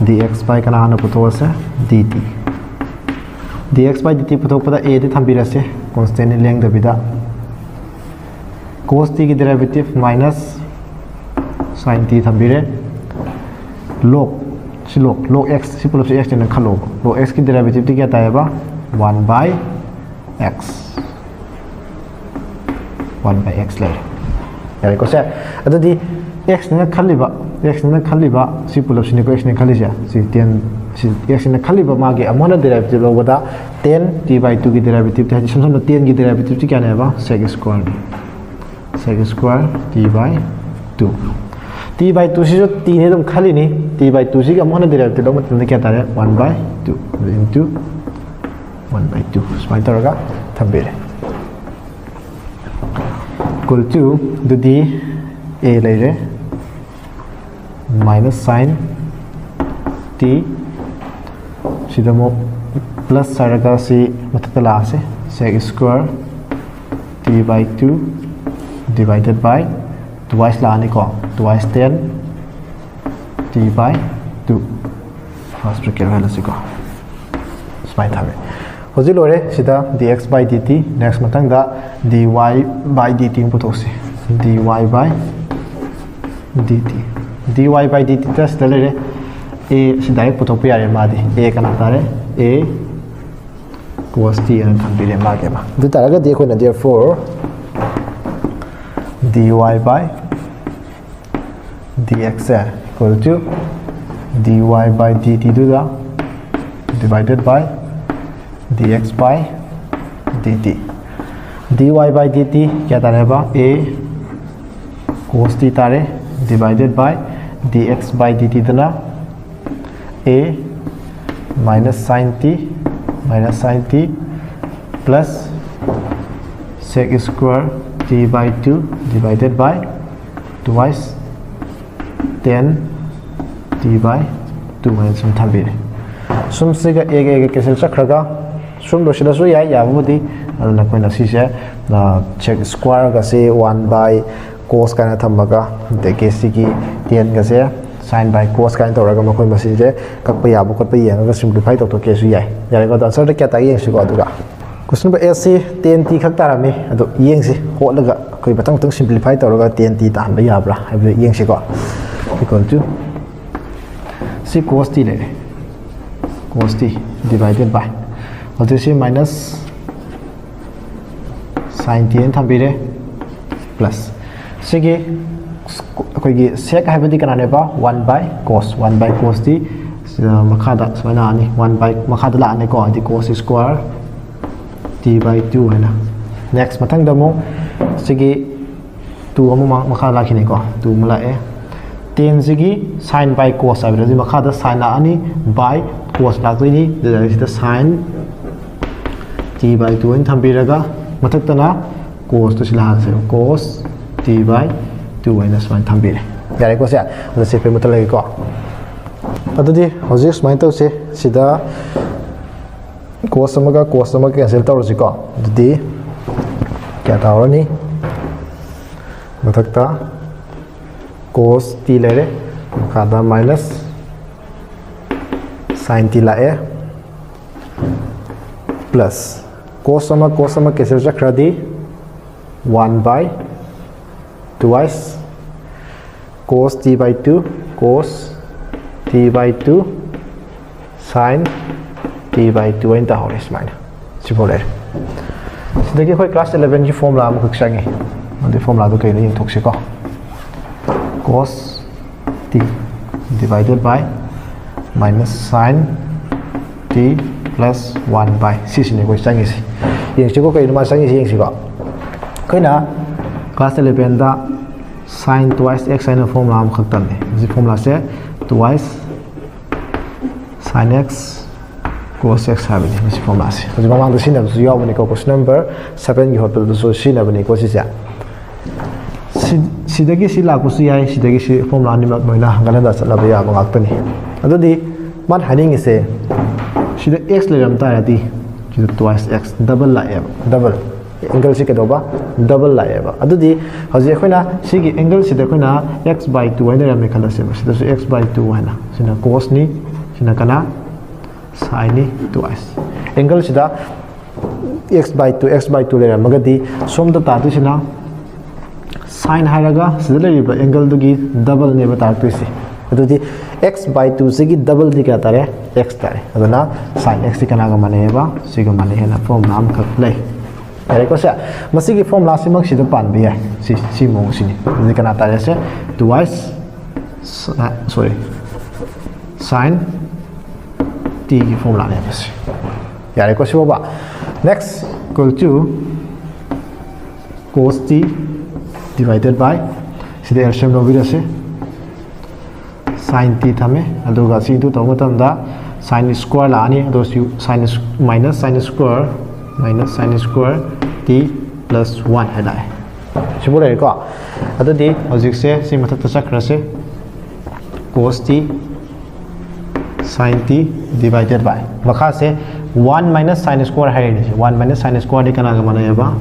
dx by ꯀꯅꯥ ꯍꯥꯟꯅ ꯄꯨꯊꯣꯛꯑꯁꯦ? Dt꯫ Dx by dt ꯄꯨꯊꯣꯛꯄꯗ a D ꯊꯝꯕꯤꯔꯁꯦ, constant ꯅꯤ ꯂꯦꯡꯗꯕꯤꯗ꯫ Cos t ꯒꯤ derivative minus sine t ꯊꯝꯕꯤꯔꯦ꯫ Log, ꯁꯤ log, log x, ꯁꯤ ꯄꯨꯂꯞꯁꯤ x ꯅꯦꯅ ꯈꯜꯂꯣꯕ꯫ Log x ꯀꯤ derivative ꯇꯤ ꯀꯌꯥ ꯇꯥꯏꯌꯦꯕ? One by x꯫ One by x ꯂꯩꯔꯦ꯫ ꯌꯥꯔꯦꯀꯣ ꯁꯦ? ꯑꯗꯨꯗꯤ x ꯅꯦꯅ ꯈꯜꯂꯤꯕ, x ꯅꯦꯅ ꯈꯜꯂꯤꯕ ꯁꯤ ꯄꯨꯂꯞꯁꯤꯅꯤꯀꯣ x ꯅꯦꯅ ꯈꯜꯂꯤꯁꯦ꯫ ꯁꯤ ten, ꯁꯤ x ꯅꯦꯅ ꯈꯜꯂꯤꯕ ꯃꯥꯒꯤ ꯑꯃꯨꯛ ꯍꯟꯅ derivative ꯂꯧꯕꯗ ten t by two ꯒꯤ derivative ꯇꯤ, ꯍꯥꯏꯗꯤ ꯏꯁꯝ ꯁꯝꯅ ten ꯒꯤ derivative ꯇꯤ ꯀꯌꯥꯅꯦꯕ? Sec square ꯅꯤ꯫ Sec square t by two꯫ T by two ꯁꯤꯁꯨ t ꯅꯦ ꯑꯗꯨꯝ ꯈꯜꯂꯤꯅꯤ꯫ T by two ꯁꯤꯒꯤ ꯑꯃꯨꯛ ꯍꯟꯅ derivative ꯂꯧꯕ ꯃꯇꯝꯗ ꯀꯌꯥ ꯇꯥꯔꯦ? One by two into one by two ꯁꯨꯃꯥꯏꯅ ꯇꯧꯔꯒ ꯊꯝꯕꯤꯔꯦ꯫ Equal to ꯑꯗꯨꯗꯤ a ꯂꯩꯔꯦ, minus sine t, ꯁꯤꯗ ꯑꯃꯨꯛ plus ꯍꯥꯏꯔꯒ ꯁꯤ ꯃꯊꯛꯇ ꯂꯥꯛꯑꯁꯦ, sec square t by two divided by twice ꯂꯥꯛꯑꯅꯤꯀꯣ, twice ten t by two꯫ First bracket ꯑꯣꯏꯍꯜꯂꯁꯤꯀꯣ꯫ ꯁꯨꯃꯥꯏꯅ ꯊꯝꯃꯦ꯫ ꯍꯧꯖꯤꯛ ꯂꯣꯏꯔꯦ꯫ ꯁꯤꯗ dx by dt꯫ Next ꯃꯊꯪꯗ dy by dt ꯑꯃ ꯄꯨꯊꯣꯛꯁꯤ꯫ Dy by dt꯫ Dy by dt ꯇ ꯁꯤꯗ ꯂꯩꯔꯦ꯫ A ꯁꯤ direct ꯄꯨꯊꯣꯛꯄ ꯌꯥꯔꯦ ꯃꯥꯗꯤ꯫ A ꯀꯅꯥ ꯇꯥꯔꯦ? A cos t ꯑꯅ ꯊꯝꯕꯤꯔꯦ ꯃꯥꯒꯤ ꯑꯃ꯫ ꯑꯗꯨ ꯇꯥꯔꯒꯗꯤ ꯑꯩꯈꯣꯏꯅ therefore dy by dx say equal to dy by dt ꯗꯨꯗ divided by dx by dt꯫ Dy by dt ꯀꯌꯥ ꯇꯥꯔꯦꯕ? A cos t ꯇꯥꯔꯦ, divided by dx by dt ꯗꯅ a minus sine t minus sine t plus sec square t by two divided by twice tan t by two ꯍꯥꯏꯅ ꯁꯨꯝ ꯊꯝꯕꯤꯔꯦ꯫ ꯁꯨꯝꯁꯤꯒ a ꯒ a ꯒ cancel ꯆꯠꯈ꯭ꯔꯒ ꯁꯨꯝ ꯂꯣꯏꯁꯤꯜꯂꯁꯨ ꯌꯥꯏ, ꯌꯥꯕꯕꯨꯗꯤ꯫ ꯑꯗꯨꯅ ꯑꯩꯈꯣꯏꯅ ꯁꯤꯁꯦ sec square ꯒꯁꯦ one by cos ꯀꯥꯏꯅ ꯊꯝꯃꯒ, ꯑꯗꯒꯤ ꯁꯤꯒꯤ tan ꯒꯁꯦ sine by cos ꯀꯥꯏꯅ ꯇꯧꯔꯒ ꯃꯈꯣꯏ ꯃꯁꯤꯡꯁꯦ ꯀꯛꯄ ꯌꯥꯕ ꯈꯣꯠꯄ ꯌꯦꯡꯉꯒ simplify ꯇꯧꯊꯣꯛꯀꯦꯁꯨ ꯌꯥꯏ꯫ ꯌꯥꯔꯦꯀꯣ, ꯑꯗꯣ answer ꯗ ꯀꯌꯥ ꯇꯥꯒꯦ ꯌꯦꯡꯁꯤꯀꯣ꯫ ꯑꯗꯨꯒ question number eight ꯁꯤ tan t ꯈꯛ ꯇꯥꯔꯝꯃꯤ꯫ ꯑꯗꯣ ꯌꯦꯡꯁꯤ, ꯍꯣꯠꯂꯒ ꯑꯩꯈꯣꯏ ꯃꯊꯪ ꯃꯊꯪ simplify ꯇꯧꯔꯒ tan t ꯇꯥꯍꯟꯕ ꯌꯥꯕ꯭ꯔꯥ ꯍꯥꯏꯕꯗꯨ ꯌꯦꯡꯁꯤꯀꯣ꯫ Equal to ꯁꯤ cos t ꯂꯩꯔꯦ, cos t divided by, ꯍꯧꯖꯤꯛ ꯁꯤ minus sine t ꯍꯥꯏꯅ ꯊꯝꯕꯤꯔꯦ, plus ꯁꯤꯒꯤ ꯑꯩꯈꯣꯏꯒꯤ sec ꯍꯥꯏꯕꯗꯤ ꯀꯅꯥꯅꯦꯕ? One by cos, one by cos t ꯃꯈꯥꯗ ꯁꯨꯃꯥꯏꯅ ꯂꯥꯛꯑꯅꯤ, one by ꯃꯈꯥꯗ ꯂꯥꯛꯑꯅꯤꯀꯣ, ꯍꯥꯏꯗꯤ cos square t by two ꯍꯥꯏꯅ꯫ Next ꯃꯊꯪꯗ ꯑꯃꯨꯛ ꯁꯤꯒꯤ two ꯑꯃ ꯃꯈꯥ ꯂꯥꯛꯈꯤꯅꯤꯀꯣ, two ꯑꯃ ꯂꯥꯛꯑꯦ꯫ Tan ꯁꯤꯒꯤ sine by cos ꯍꯥꯏꯕꯗꯗꯤ ꯃꯈꯥꯗ sine ꯂꯥꯛꯑꯅꯤ, by cos ꯂꯥꯛꯇꯣꯏꯅꯤ꯫ ꯑꯗꯨꯗ ꯁꯤꯗ sine t by two ꯑꯣꯏꯅ ꯊꯝꯕꯤꯔꯒ ꯃꯊꯛꯇꯅ cos ꯇꯨ ꯁꯤ ꯂꯥꯛꯑꯁꯦ, cos t by two ꯑꯣꯏꯅ ꯁꯨꯃꯥꯏꯅ ꯊꯝꯕꯤꯔꯦ꯫ ꯌꯥꯔꯦꯀꯣ ꯁꯦ? ꯑꯗꯣ ꯁꯤ ꯄꯦ ꯃꯨꯠꯊꯠꯂꯒꯦꯀꯣ꯫ ꯑꯗꯨꯗꯤ ꯍꯧꯖꯤꯛ ꯁꯨꯃꯥꯏꯅ ꯇꯧꯁꯦ, ꯁꯤꯗ cos ꯑꯃꯒ cos ꯑꯃꯒ cancel ꯇꯧꯔꯁꯤꯀꯣ꯫ ꯑꯗꯨꯗꯤ ꯀꯌꯥ ꯇꯥꯍꯧꯔꯅꯤ? ꯃꯊꯛꯇ cos t ꯂꯩꯔꯦ, ꯃꯈꯥꯗ minus sine t ꯂꯥꯛꯑꯦ, plus cos ꯑꯃ cos ꯑꯃ cancel ꯆꯠꯈ꯭ꯔꯗꯤ one by twice cos t by two, cos t by two sine t by two ꯍꯥꯏꯅ ꯇꯥꯍꯧꯔꯦ꯫ ꯁꯨꯃꯥꯏꯅ ꯁꯤꯐꯥꯎ ꯂꯩꯔꯦ꯫ ꯁꯤꯗꯒꯤ ꯑꯩꯈꯣꯏ class eleven ꯒꯤ formula ꯑꯃꯈꯛ ꯆꯪꯉꯤ꯫ ꯑꯗꯨꯒꯤ formula ꯗꯨ ꯀꯩꯅꯣ ꯌꯦꯡꯊꯣꯛꯁꯤꯀꯣ꯫ Cos t divided by minus sine t plus one by, ꯁꯤꯁꯤꯅꯦ ꯑꯩꯈꯣꯏ ꯆꯪꯉꯤꯁꯤ꯫ ꯌꯦꯡꯁꯤꯀꯣ, ꯀꯩꯅꯣ ꯃꯥ ꯆꯪꯉꯤꯁꯤ ꯌꯦꯡꯁꯤꯀꯣ꯫ ꯑꯩꯈꯣꯏꯅ class eleven ꯗ Sine twice x ꯍꯥꯏꯅ formula ꯑꯃꯈꯛ ꯇꯝꯃꯦ꯫ ꯃꯁꯤ formulaꯁꯦ twice sine x cos x ꯍꯥꯏꯕꯅꯤ꯫ ꯃꯁꯤ formulaꯁꯦ ꯍꯧꯖꯤꯛ ꯃꯃꯥꯡꯗ ꯁꯤꯖꯤꯟꯅꯕꯁꯨ ꯌꯥꯎꯕꯅꯤꯀꯣ, question number sevenꯒꯤ ꯍꯣꯠꯄꯗꯁꯨ ꯁꯤꯖꯤꯟꯅꯕꯅꯤꯀꯣ ꯁꯤꯁꯦ꯫ ꯁꯤ- ꯁꯤꯗꯒꯤ ꯁꯤ ꯂꯥꯛꯄꯁꯨ ꯌꯥꯏ, ꯁꯤꯗꯒꯤ ꯁꯤ formula ꯑꯅꯤꯃꯛ ꯂꯣꯏꯅ ꯍꯟꯒꯠ ꯍꯟꯗ ꯆꯠꯅꯕ ꯌꯥꯕ ꯉꯥꯛꯇꯅꯤ꯫ ꯑꯗꯨꯗꯤ ꯃꯥꯅ ꯍꯥꯏꯅꯤꯡꯉꯤꯁꯦ, ꯁꯤꯗ x ꯂꯩꯔꯝ ꯇꯥꯔꯗꯤ ꯁꯤꯗ twice x, double ꯂꯥꯛꯑꯦꯕ, double꯫ Angleꯁꯤ ꯀꯩꯗꯧꯕ? Double ꯂꯥꯛꯑꯦꯕ꯫ ꯑꯗꯨꯗꯤ ꯍꯧꯖꯤꯛ ꯑꯩꯈꯣꯏꯅ ꯁꯤꯒꯤ angleꯁꯤꯗ ꯑꯩꯈꯣꯏꯅ x by two ꯍꯥꯏꯅ ꯂꯩꯔꯝꯃꯦ ꯈꯜꯂꯁꯦꯕ, ꯁꯤꯗꯁꯨ x by two ꯍꯥꯏꯅ, ꯁꯤꯅ cosꯅꯤ, ꯁꯤꯅ ꯀꯅꯥ? Sineꯅꯤ, twice꯫ Angleꯁꯤꯗ x by two, x by two ꯂꯩꯔꯝꯃꯒꯗꯤ ꯁꯣꯝꯗ ꯇꯥꯗꯣꯏꯁꯤꯅ sine ꯍꯥꯏꯔꯒ ꯁꯤꯗ ꯂꯩꯔꯤꯕ angleꯗꯨꯒꯤ doubleꯅꯦꯕ ꯇꯥꯔꯛꯇꯣꯏꯁꯦ꯫ ꯑꯗꯨꯗꯤ x by twoꯁꯤꯒꯤ doubleꯗꯤ ꯀꯌꯥ ꯇꯥꯔꯦ? X ꯇꯥꯔꯦ꯫ ꯑꯗꯨꯅ sine xꯁꯤ ꯀꯅꯥꯒ ꯃꯥꯟꯅꯩꯑꯕ? ꯁꯤꯒ ꯃꯥꯟꯅꯩ ꯍꯥꯏꯅ formula ꯑꯃꯈꯛ ꯂꯩ꯫ ꯌꯥꯔꯦꯀꯣ ꯁꯦ? ꯃꯁꯤꯒꯤ formulaꯁꯤꯃꯛ ꯁꯤꯗ ꯄꯥꯟꯕ ꯌꯥꯏ꯫ ꯁꯤ, ꯁꯤ ꯃꯑꯣꯡꯁꯤꯅꯤ꯫ ꯑꯗꯨꯗꯤ ꯀꯅꯥ ꯇꯥꯔꯦ ꯁꯦ? Twice, sorry, sine tꯒꯤ formulaꯅꯦꯕ ꯁꯤ꯫ ꯌꯥꯔꯦꯀꯣ ꯁꯤꯐꯥꯎꯕ? Next equal to cos t divided by, ꯁꯤꯗ LCM ꯂꯧꯕꯤꯔꯁꯦ꯫ Sine t ꯊꯝꯃꯦ, ꯑꯗꯨꯒ ꯁꯤ into ꯇꯧꯕ ꯃꯇꯝꯗ sine square ꯂꯥꯛꯑꯅꯤ, ꯑꯗꯣ ꯁꯤ sine, minus sine square, minus sine square t plus one ꯍꯥꯏ ꯂꯥꯛꯑꯦ꯫ ꯁꯤꯕꯨ ꯂꯩꯔꯦꯀꯣ꯫ ꯑꯗꯨꯗꯤ ꯍꯧꯖꯤꯛꯁꯦ ꯁꯤ ꯃꯊꯛꯇ ꯆꯠꯈ꯭ꯔꯁꯦ꯫ Cos t sine t divided by, ꯃꯈꯥꯁꯦ one minus sine square ꯍꯥꯏꯔꯤꯅꯦ꯫ One minus sine square ꯗꯤ ꯀꯅꯥꯒ ꯃꯥꯟꯅꯩꯑꯕ?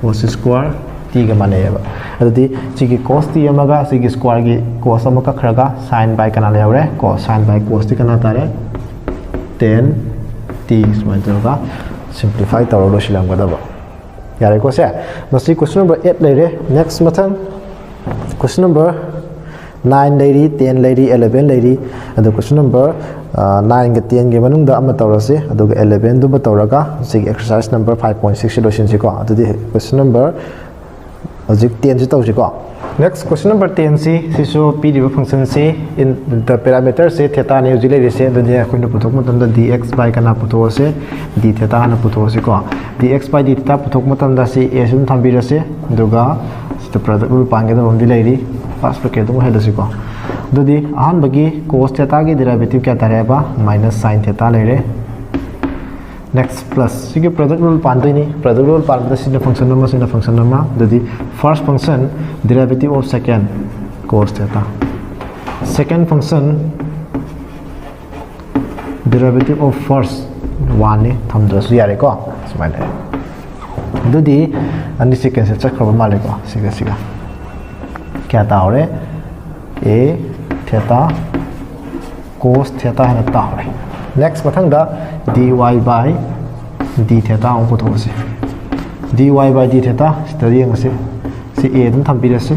Cos square tꯒ ꯃꯥꯟꯅꯩꯑꯕ꯫ ꯑꯗꯨꯗꯤ ꯁꯤꯒꯤ cos t ꯑꯃꯒ ꯁꯤꯒꯤ squareꯒꯤ cos ꯑꯃ ꯀꯛꯈ꯭ꯔꯒ sine by ꯀꯅꯥ ꯂꯩꯍꯧꯔꯦ? Cos, sine by cos t ꯀꯅꯥ ꯇꯥꯔꯦ? Tan t꯫ ꯁꯨꯃꯥꯏꯅ ꯇꯧꯔꯒ simplify ꯇꯧꯔ ꯂꯣꯏꯁꯤꯜꯂꯝꯒꯗꯕ꯫ ꯌꯥꯔꯦꯀꯣ ꯁꯦ? ꯃꯁꯤ question number eight ꯂꯩꯔꯦ꯫ Next ꯃꯊꯪ question number nine ꯂꯩꯔꯤ, ten ꯂꯩꯔꯤ, eleven ꯂꯩꯔꯤ꯫ ꯑꯗꯣ question number nineꯒ tenꯒꯤ ꯃꯅꯨꯡꯗ ꯑꯃ ꯇꯧꯔꯁꯦ, ꯑꯗꯨꯒ elevenꯗꯨꯃ ꯇꯧꯔꯒ ꯁꯤꯒꯤ exercise number five point sixꯁꯤ ꯂꯣꯏꯁꯤꯟꯁꯤꯀꯣ꯫ ꯑꯗꯨꯗꯤ question number ꯍꯧꯖꯤꯛ tenꯁꯤ ꯇꯧꯁꯤꯀꯣ꯫ Next question number tenꯁꯤ, ꯁꯤꯁꯨ ꯄꯤꯔꯤꯕ functionꯁꯤ, in the parameterꯁꯦ thetaꯅꯤ ꯍꯧꯖꯤꯛ ꯂꯩꯔꯤꯁꯦ꯫ ꯑꯗꯨꯗꯤ ꯑꯩꯈꯣꯏꯅ ꯄꯨꯊꯣꯛꯄ ꯃꯇꯝꯗ dx by ꯀꯅꯥ ꯄꯨꯊꯣꯛꯑꯁꯦ? D theta ꯍꯥꯟꯅ ꯄꯨꯊꯣꯛꯑꯁꯤꯀꯣ꯫ Dx by d theta ꯄꯨꯊꯣꯛꯄ ꯃꯇꯝꯗ ꯁꯤ a ꯁꯨꯝ ꯊꯝꯕꯤꯔꯁꯦ, ꯑꯗꯨꯒ ꯄ꯭ꯔꯗꯛ ꯔꯨꯜ ꯄꯥꯟꯒꯗꯕ ꯑꯃꯗꯤ ꯂꯩꯔꯤ꯫ ꯐꯥꯔꯁ ꯕ꯭ꯔꯦꯀꯦꯠ ꯑꯗꯨꯝ ꯍꯜꯂꯁꯤꯀꯣ꯫ ꯑꯗꯨꯗꯤ ꯑꯍꯥꯟꯕꯒꯤ ꯀꯣꯁ ꯊꯦꯇꯥꯒꯤ ꯗꯦꯔꯥꯏꯚꯦꯇꯤꯞ ꯀꯌꯥ ꯇꯥꯔꯦ ꯍꯥꯏꯕ? ꯃꯥꯏꯅꯁ ꯁꯥꯏꯟ ꯊꯦꯇꯥ ꯂꯩꯔꯦ꯫ ꯅꯦꯛꯁ ꯄ꯭ꯂꯁ ꯁꯤꯒꯤ ꯄ꯭ꯔꯗꯛ ꯔꯨꯜ ꯄꯥꯟꯗꯣꯏꯅꯤ꯫ ꯄ꯭ꯔꯗꯛ ꯔꯨꯜ ꯄꯥꯟꯕꯗ ꯁꯤꯅ ꯐꯪꯁꯟ ꯑꯃ, ꯁꯤꯅ ꯐꯪꯁꯟ ꯑꯃ꯫ ꯑꯗꯨꯗꯤ first function derivative of second cos theta, second function derivative of first ꯋꯥꯟꯅꯤ, ꯊꯝꯗ꯭ꯔꯁꯨ ꯌꯥꯔꯦꯀꯣ꯫ ꯁꯨꯃꯥꯏꯅ ꯂꯩꯔꯦ꯫ ꯑꯗꯨꯗꯤ ꯑꯅꯤꯁꯦ ꯀꯦꯟꯁꯦꯜ ꯆꯠꯈ꯭ꯔꯕ ꯃꯥꯜꯂꯦꯀꯣ, ꯁꯤꯒ ꯁꯤꯒ꯫ ꯀꯌꯥ ꯇꯥꯍꯧꯔꯦ? A theta cos theta ꯍꯥꯏꯅ ꯇꯥꯍꯧꯔꯦ꯫ ꯅꯦꯛꯁ ꯃꯊꯪꯗ dy by d theta ꯑꯃꯨꯛ ꯄꯨꯊꯣꯛꯑꯁꯤ꯫ Dy by d theta ꯁꯤꯗ ꯌꯦꯡꯉꯁꯤ꯫ ꯁꯤ A ꯑꯗꯨꯝ ꯊꯝꯕꯤꯔꯁꯤ꯫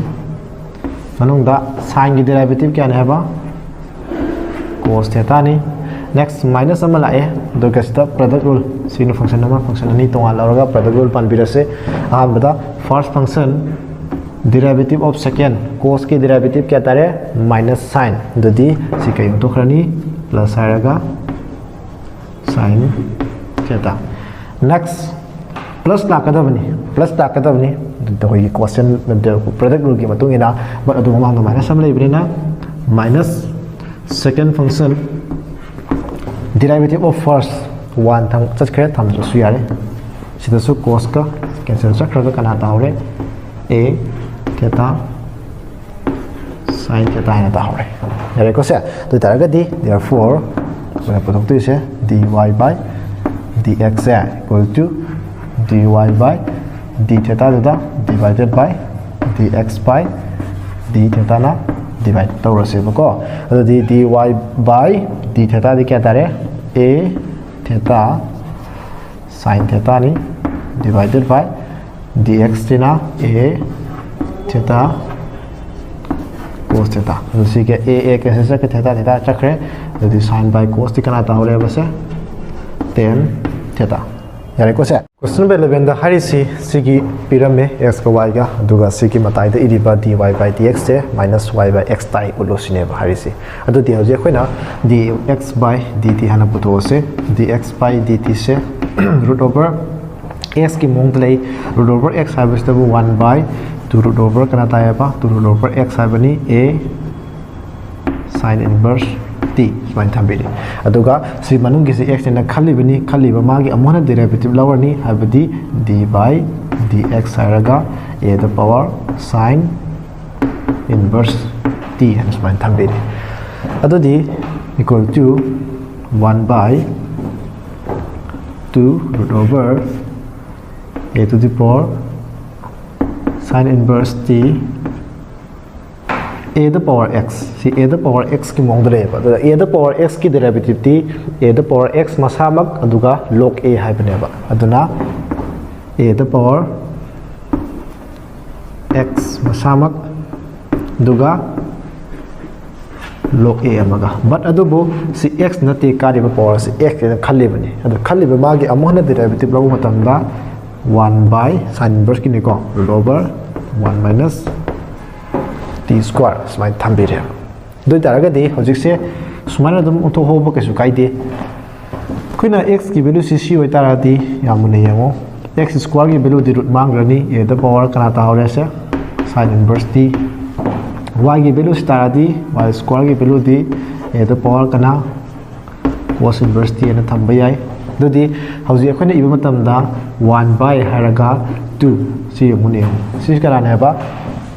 ꯃꯅꯨꯡꯗ ꯁꯥꯏꯟꯒꯤ ꯗꯦꯔꯥꯏꯚꯦꯇꯤꯞ ꯀꯌꯥꯅꯤ ꯍꯥꯏꯕ? ꯀꯣꯁ ꯊꯦꯇꯥꯅꯤ꯫ ꯅꯦꯛꯁ ꯃꯥꯏꯅꯁ ꯑꯃ ꯂꯥꯛꯑꯦ, ꯑꯗꯨꯒ ꯁꯤꯗ ꯄ꯭ꯔꯗꯛ ꯔꯨꯜ, ꯁꯤꯅ ꯐꯪꯁꯟ ꯑꯃ, ꯐꯪꯁꯟ ꯑꯅꯤ ꯇꯣꯉꯥꯟ ꯂꯧꯔꯒ ꯄ꯭ꯔꯗꯛ ꯔꯨꯜ ꯄꯥꯟꯕꯤꯔꯁꯦ꯫ ꯑꯍꯥꯟꯕꯗ first function derivative of second, ꯀꯣꯁꯀꯤ ꯗꯦꯔꯥꯏꯚꯦꯇꯤꯞ ꯀꯌꯥ ꯇꯥꯔꯦ? Minus sine. ꯑꯗꯨꯗꯤ ꯁꯤ ꯀꯩ ꯑꯣꯟꯊꯣꯛꯈ꯭ꯔꯅꯤ? ꯄ꯭ꯂꯁ ꯍꯥꯏꯔꯒ ꯁꯥꯏꯟ ꯊꯦꯇꯥ꯫ ꯅꯦꯛꯁ ꯄ꯭ꯂꯁ ꯂꯥꯛꯀꯗꯕꯅꯤ, ꯄ꯭ꯂꯁ ꯂꯥꯛꯀꯗꯕꯅꯤ꯫ ꯑꯩꯈꯣꯏꯒꯤ ꯀꯣꯁꯦꯟ ꯄ꯭ꯔꯗꯛ ꯔꯨꯜꯒꯤ ꯃꯇꯨꯡ ꯏꯟꯅ, ꯕꯠ ꯑꯗꯨ ꯃꯃꯥꯡꯗ ꯃꯥꯏꯅꯁ ꯑꯃ ꯂꯩꯕꯅꯤꯅ, minus second function derivative of first one ꯆꯠꯈ꯭ꯔꯦ, ꯊꯝꯗ꯭ꯔꯁꯨ ꯌꯥꯔꯦ꯫ ꯁꯤꯗꯁꯨ ꯀꯣꯁꯀ ꯀꯦꯟꯁꯦꯜ ꯆꯠꯈ꯭ꯔꯒ ꯀꯅꯥ ꯇꯥꯍꯧꯔꯦ? A ꯊꯦꯇꯥ ꯁꯥꯏꯟ ꯊꯦꯇꯥ ꯍꯥꯏꯅ ꯇꯥꯍꯧꯔꯦ꯫ ꯌꯥꯔꯦꯀꯣ ꯁꯦ? ꯑꯗꯨ ꯑꯣꯏ ꯇꯥꯔꯒꯗꯤ therefore ꯑꯩꯈꯣꯏꯅ ꯄꯨꯊꯣꯛꯇꯣꯏꯁꯦ dy by dx say equal to dy by d ꯊꯦꯇꯥꯗꯨꯗ divided by dx by d ꯊꯦꯇꯥꯅ divide ꯇꯧꯔꯁꯦꯕꯀꯣ꯫ ꯑꯗꯨꯗꯤ dy by d ꯊꯦꯇꯥꯗꯤ ꯀꯌꯥ ꯇꯥꯔꯦ? A ꯊꯦꯇꯥ ꯁꯥꯏꯟ ꯊꯦꯇꯥꯅꯤ, divided by dx ꯁꯤꯅ A ꯊꯦꯇꯥ cos ꯊꯦꯇꯥ꯫ ꯑꯗꯨ ꯁꯤꯒ A, A cancel ꯆꯠꯈ꯭ꯔꯦ, ꯊꯦꯇꯥ, ꯊꯦꯇꯥ ꯆꯠꯈ꯭ꯔꯦ꯫ ꯑꯗꯨꯗꯤ ꯁꯥꯏꯟ by ꯀꯣꯁꯇꯤ ꯀꯅꯥ ꯇꯥꯍꯧꯔꯦ ꯍꯥꯏꯕꯁꯦ? ꯇꯦꯟ ꯊꯦꯇꯥ꯫ ꯌꯥꯔꯦꯀꯣ ꯁꯦ? ꯀꯣꯏꯁꯟ ꯅꯝꯕꯔ ꯏꯂꯦꯚꯦꯟꯗ ꯍꯥꯏꯔꯤꯁꯤ ꯁꯤꯒꯤ ꯄꯤꯔꯝꯃꯦ, x ꯒ y ꯒ, ꯑꯗꯨꯒ ꯁꯤꯒꯤ ꯃꯇꯥꯏꯗ ꯏꯔꯤꯕ dy by dx say minus y by x ꯇꯥꯏ ꯎꯠꯂꯨ ꯁꯤꯅꯦꯕ ꯍꯥꯏꯔꯤꯁꯤ꯫ ꯑꯗꯨꯗꯤ ꯍꯧꯖꯤꯛ ꯑꯩꯈꯣꯏꯅ dx by dt ꯍꯥꯟꯅ ꯄꯨꯊꯣꯛꯑꯁꯦ꯫ Dx by dt say root over X ꯀꯤ ꯃꯑꯣꯡꯗ ꯂꯩ꯫ Root over x ꯍꯥꯏꯕꯁꯤꯗꯕꯨ one by two root over ꯀꯅꯥ ꯇꯥꯏ ꯍꯥꯏꯕ? Two root over x ꯍꯥꯏꯕꯅꯤ꯫ A sine inverse t ꯁꯨꯃꯥꯏꯅ ꯊꯝꯕꯤꯔꯤ꯫ ꯑꯗꯨꯒ ꯁꯤ ꯃꯅꯨꯡꯒꯤꯁꯤ x ꯅꯦꯅ ꯈꯜꯂꯤꯕꯅꯤ꯫ ꯈꯜꯂꯤꯕ ꯃꯥꯒꯤ ꯑꯃꯨꯛ ꯍꯟꯅ derivative ꯂꯧꯔꯅꯤ, ꯍꯥꯏꯕꯗꯤ d by dx ꯍꯥꯏꯔꯒ a the power sine inverse t ꯍꯥꯏꯅ ꯁꯨꯃꯥꯏꯅ ꯊꯝꯕꯤꯔꯤ꯫ ꯑꯗꯨꯗꯤ equal to one by two root over a to the power sine inverse t, a the power x, ꯁꯤ a the power x ꯀꯤ ꯃꯑꯣꯡꯗ ꯂꯩꯌꯦꯕ꯫ ꯑꯗꯨꯗ a the power x ꯀꯤ derivative T a the power x ꯃꯁꯥꯃꯛ ꯑꯗꯨꯒ log a ꯍꯥꯏꯕꯅꯦꯕ꯫ ꯑꯗꯨꯅ a the power x ꯃꯁꯥꯃꯛ ꯑꯗꯨꯒ log a ꯑꯃꯒ꯫ But ꯑꯗꯨꯕꯨ ꯁꯤ x ꯅꯠꯇꯦ, ꯀꯥꯔꯤꯕ power ꯑꯁꯤ x ꯅꯦꯅ ꯈꯜꯂꯤꯕꯅꯤ꯫ ꯑꯗꯨ ꯈꯜꯂꯤꯕ ꯃꯥꯒꯤ ꯑꯃꯨꯛ ꯍꯟꯅ derivative ꯂꯧꯕ ꯃꯇꯝꯗ one by sine inverse ꯀꯤꯅꯤꯀꯣ, root over one minus t square ꯁꯨꯃꯥꯏꯅ ꯊꯝꯕꯤꯔꯦ꯫ ꯑꯗꯨ ꯑꯣꯏꯇꯥꯔꯒꯗꯤ ꯍꯧꯖꯤꯛꯁꯦ ꯁꯨꯃꯥꯏꯅ ꯑꯗꯨꯝ ꯑꯣꯟꯊꯣꯛꯍꯧꯕ ꯀꯩꯁꯨ ꯀꯥꯏꯗꯦ꯫ ꯑꯩꯈꯣꯏꯅ x ꯀꯤ value ꯁꯤ ꯁꯤ ꯑꯣꯏꯇꯥꯔꯗꯤ ꯌꯥꯝ ꯃꯨꯟꯅ ꯌꯦꯡꯉꯣ, x square ꯒꯤ value D root ꯃꯥꯡꯈ꯭ꯔꯅꯤ, a the power ꯀꯅꯥ ꯇꯥꯍꯧꯔꯦ? ꯁꯦ sine inverse t꯫ Y ꯒꯤ value ꯁꯤ ꯇꯥꯔꯗꯤ y square ꯒꯤ value D a the power ꯀꯅꯥ? Cos inverse t ꯍꯥꯏꯅ ꯊꯝꯕ ꯌꯥꯏ꯫ ꯑꯗꯨꯗꯤ ꯍꯧꯖꯤꯛ ꯑꯩꯈꯣꯏꯅ ꯏꯕ ꯃꯇꯝꯗ one by ꯍꯥꯏꯔꯒ two ꯁꯤ ꯌꯦꯡꯉꯨꯅꯦ꯫ ꯁꯤ ꯀꯅꯥꯅꯦꯕ?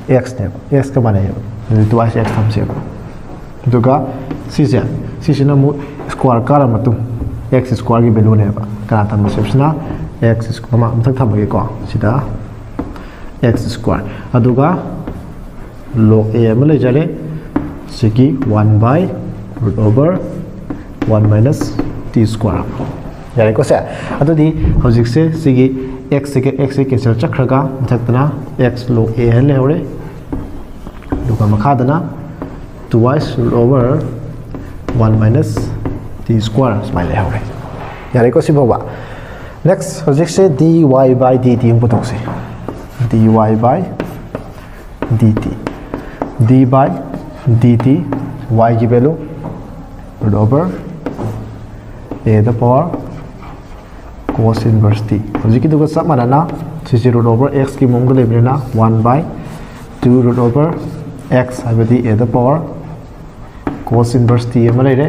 X ꯅꯦꯕ꯫ X ꯀ ꯃꯥꯟꯅꯩꯌꯦꯕ꯫ ꯑꯗꯨꯗꯤ twice x ꯊꯝꯁꯦꯕ꯫ ꯑꯗꯨꯒ ꯁꯤꯁꯦ, ꯁꯤꯁꯤꯅ ꯑꯃꯨꯛ square ꯀꯥꯔ ꯃꯇꯨꯡ x square ꯒꯤ value ꯅꯦꯕ꯫ ꯀꯅꯥ ꯊꯝꯕ ꯁꯦꯞꯁꯤꯅ? X square, ꯃꯃꯥꯡ ꯃꯊꯛ ꯊꯝꯃꯒꯦꯀꯣ꯫ ꯁꯤꯗ x square꯫ ꯑꯗꯨꯒ log a ꯑꯃ ꯂꯩꯖꯔꯦ꯫ ꯁꯤꯒꯤ one by root over one minus t square꯫ ꯌꯥꯔꯦꯀꯣ ꯁꯦ? ꯑꯗꯨꯗꯤ ꯍꯧꯖꯤꯛꯁꯦ ꯁꯤꯒꯤ x ꯁꯤꯒ x ꯁꯤ cancel ꯆꯠꯈ꯭ꯔꯒ ꯃꯊꯛꯇꯅ x log a ꯍꯥꯏꯅ ꯂꯩꯍꯧꯔꯦ꯫ ꯑꯗꯨꯒ ꯃꯈꯥꯗꯅ twice root over one minus t square ꯁꯨꯃꯥꯏꯅ ꯂꯩꯍꯧꯔꯦ꯫ ꯌꯥꯔꯦꯀꯣ ꯁꯤꯐꯥꯎꯕ? Next ꯍꯧꯖꯤꯛꯁꯦ dy by dt ꯑꯃ ꯄꯨꯊꯣꯛꯁꯦ꯫ Dy by dt, d by dt, y ꯒꯤ value root over a the power cos inverse t꯫ ꯍꯧꯖꯤꯛꯀꯤꯗꯨꯒ ꯆꯞ ꯃꯥꯟꯅꯅ ꯁꯤꯁꯦ root over x ꯀꯤ ꯃꯑꯣꯡꯗ ꯂꯩꯕꯅꯤꯅ one by two root over x ꯍꯥꯏꯕꯗꯤ a the power cos inverse t ꯑꯃ ꯂꯩꯔꯦ꯫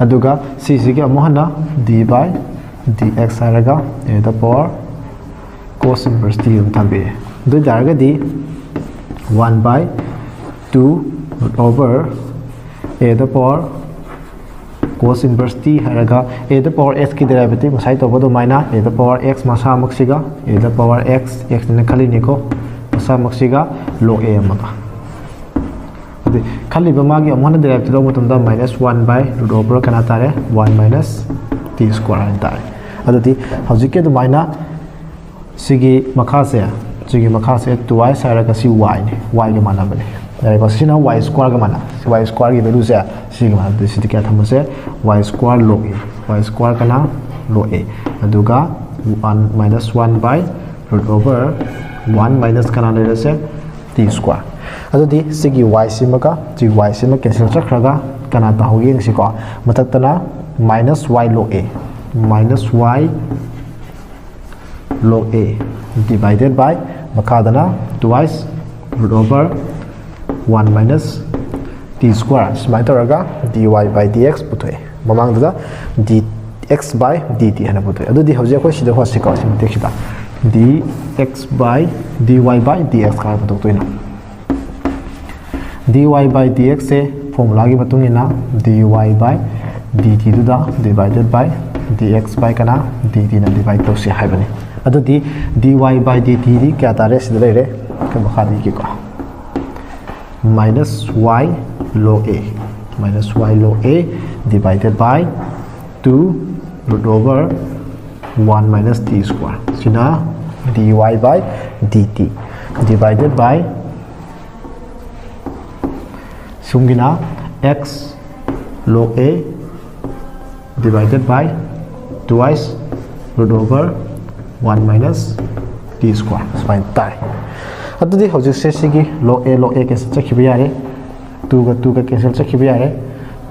ꯑꯗꯨꯒ ꯁꯤꯁꯤꯒꯤ ꯑꯃꯨꯛ ꯍꯟꯅ d by dx ꯍꯥꯏꯔꯒ a the power cos inverse t ꯑꯃ ꯊꯝꯕꯤꯔꯦ꯫ ꯑꯗꯨ ꯑꯣꯏ ꯇꯥꯔꯒꯗꯤ one by two root over a the power cos inverse t ꯍꯥꯏꯔꯒ a the power x ꯀꯤ derivative ꯉꯁꯥꯏ ꯇꯧꯕ ꯑꯗꯨꯃꯥꯏꯅ a the power x ꯃꯁꯥꯃꯛꯁꯤꯒ a the power x, x ꯅꯤꯅ ꯈꯜꯂꯤꯅꯤꯀꯣ, ꯃꯁꯥꯃꯛꯁꯤꯒ log a ꯑꯃꯒ꯫ ꯑꯗꯨꯗꯤ ꯈꯜꯂꯤꯕ ꯃꯥꯒꯤ ꯑꯃꯨꯛ ꯍꯟꯅ derivative ꯂꯧꯕ ꯃꯇꯝꯗ minus one by root over ꯀꯅꯥ ꯇꯥꯔꯦ? One minus t square ꯍꯥꯏꯅ ꯇꯥꯔꯦ꯫ ꯑꯗꯨꯗꯤ ꯍꯧꯖꯤꯛꯀꯤ ꯑꯗꯨꯃꯥꯏꯅ ꯁꯤꯒꯤ ꯃꯈꯥꯁꯦ, ꯁꯤꯒꯤ ꯃꯈꯥꯁꯦ two x ꯍꯥꯏꯔꯒ ꯁꯤ y ꯅꯤ, y ꯒ ꯃꯥꯟꯅꯕꯅꯦ꯫ ꯌꯥꯔꯦꯀꯣ? ꯁꯤꯅ y square ꯒ ꯃꯥꯟꯅ, y square ꯒꯤ value ꯁꯦ ꯁꯤꯒ ꯃꯥꯟꯅꯗꯦ꯫ ꯁꯤꯗꯤ ꯀꯌꯥ ꯊꯝꯃꯁꯦ? Y square log a, y square ꯀꯅꯥ? Log a꯫ ꯑꯗꯨꯒ one minus one by root over one minus ꯀꯅꯥ ꯂꯩꯔꯁꯦ? T square꯫ ꯑꯗꯨꯗꯤ ꯁꯤꯒꯤ y ꯁꯤꯃꯒ ꯁꯤꯒꯤ y ꯁꯤꯃ cancel ꯆꯠꯈ꯭ꯔꯒ ꯀꯅꯥ ꯇꯥꯍꯧꯒꯦ ꯌꯦꯡꯁꯤꯀꯣ꯫ ꯃꯊꯛꯇꯅ minus y log a, minus y log a divided by ꯃꯈꯥꯗꯅ two x root over one minus t square, ꯁꯨꯃꯥꯏꯅ ꯇꯧꯔꯒ dy by dx ꯄꯨꯊꯣꯛꯑꯦ꯫ ꯃꯃꯥꯡꯗꯨꯗ dx by dt ꯍꯥꯏꯅ ꯄꯨꯊꯣꯛꯑꯦ꯫ ꯑꯗꯨꯗꯤ ꯍꯧꯖꯤꯛ ꯑꯩꯈꯣꯏ ꯁꯤꯗ ꯍꯣꯠꯁꯤꯀꯣ, ꯁꯤ ꯃꯇꯦꯛꯁꯤꯗ dx by dy by dx ꯀꯥꯏꯅ ꯄꯨꯊꯣꯛꯇꯣꯏꯅꯣ? Dy by dx say formula ꯒꯤ ꯃꯇꯨꯡ ꯏꯟꯅ dy by dt ꯗꯨꯗ divided by dx by ꯀꯅꯥ? Dt ꯅ divide ꯇꯧꯁꯤ ꯍꯥꯏꯕꯅꯤ꯫ ꯑꯗꯨꯗꯤ dy by dt ꯗꯤ ꯀꯌꯥ ꯇꯥꯔꯦ? ꯁꯤꯗ ꯂꯩꯔꯦ, ꯑꯩꯈꯣꯏ ꯃꯈꯥꯗ ꯏꯒꯦꯀꯣ꯫ Minus y log a, minus y log a divided by two root over one minus t square꯫ ꯁꯤꯅ dy by dt divided by ꯁꯨꯝꯒꯤꯅ x log a divided by two x root over one minus t square ꯁꯨꯃꯥꯏꯅ ꯇꯥꯏ꯫ ꯑꯗꯨꯗꯤ ꯍꯧꯖꯤꯛꯁꯦ ꯁꯤꯒꯤ log a log a cancel ꯆꯠꯈꯤꯕ ꯌꯥꯔꯦ, two ꯒ two ꯒ cancel ꯆꯠꯈꯤꯕ ꯌꯥꯔꯦ,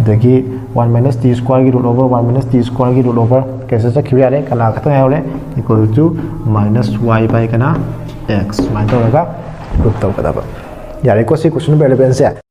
ꯑꯗꯒꯤ One minus t square ꯒꯤ root over one minus t square ꯒꯤ root over cancel ꯆꯠꯈꯤꯕ ꯌꯥꯔꯦ꯫ ꯀꯅꯥ ꯈꯛꯇ ꯉꯥꯏꯍꯧꯔꯦ? Equal to minus y by ꯀꯅꯥ? X꯫ ꯁꯨꯃꯥꯏꯅ ꯇꯧꯔꯒ prove ꯇꯧꯒꯗꯕ꯫ ꯌꯥꯔꯦꯀꯣ, ꯁꯤ question number eleven ꯁꯦ꯫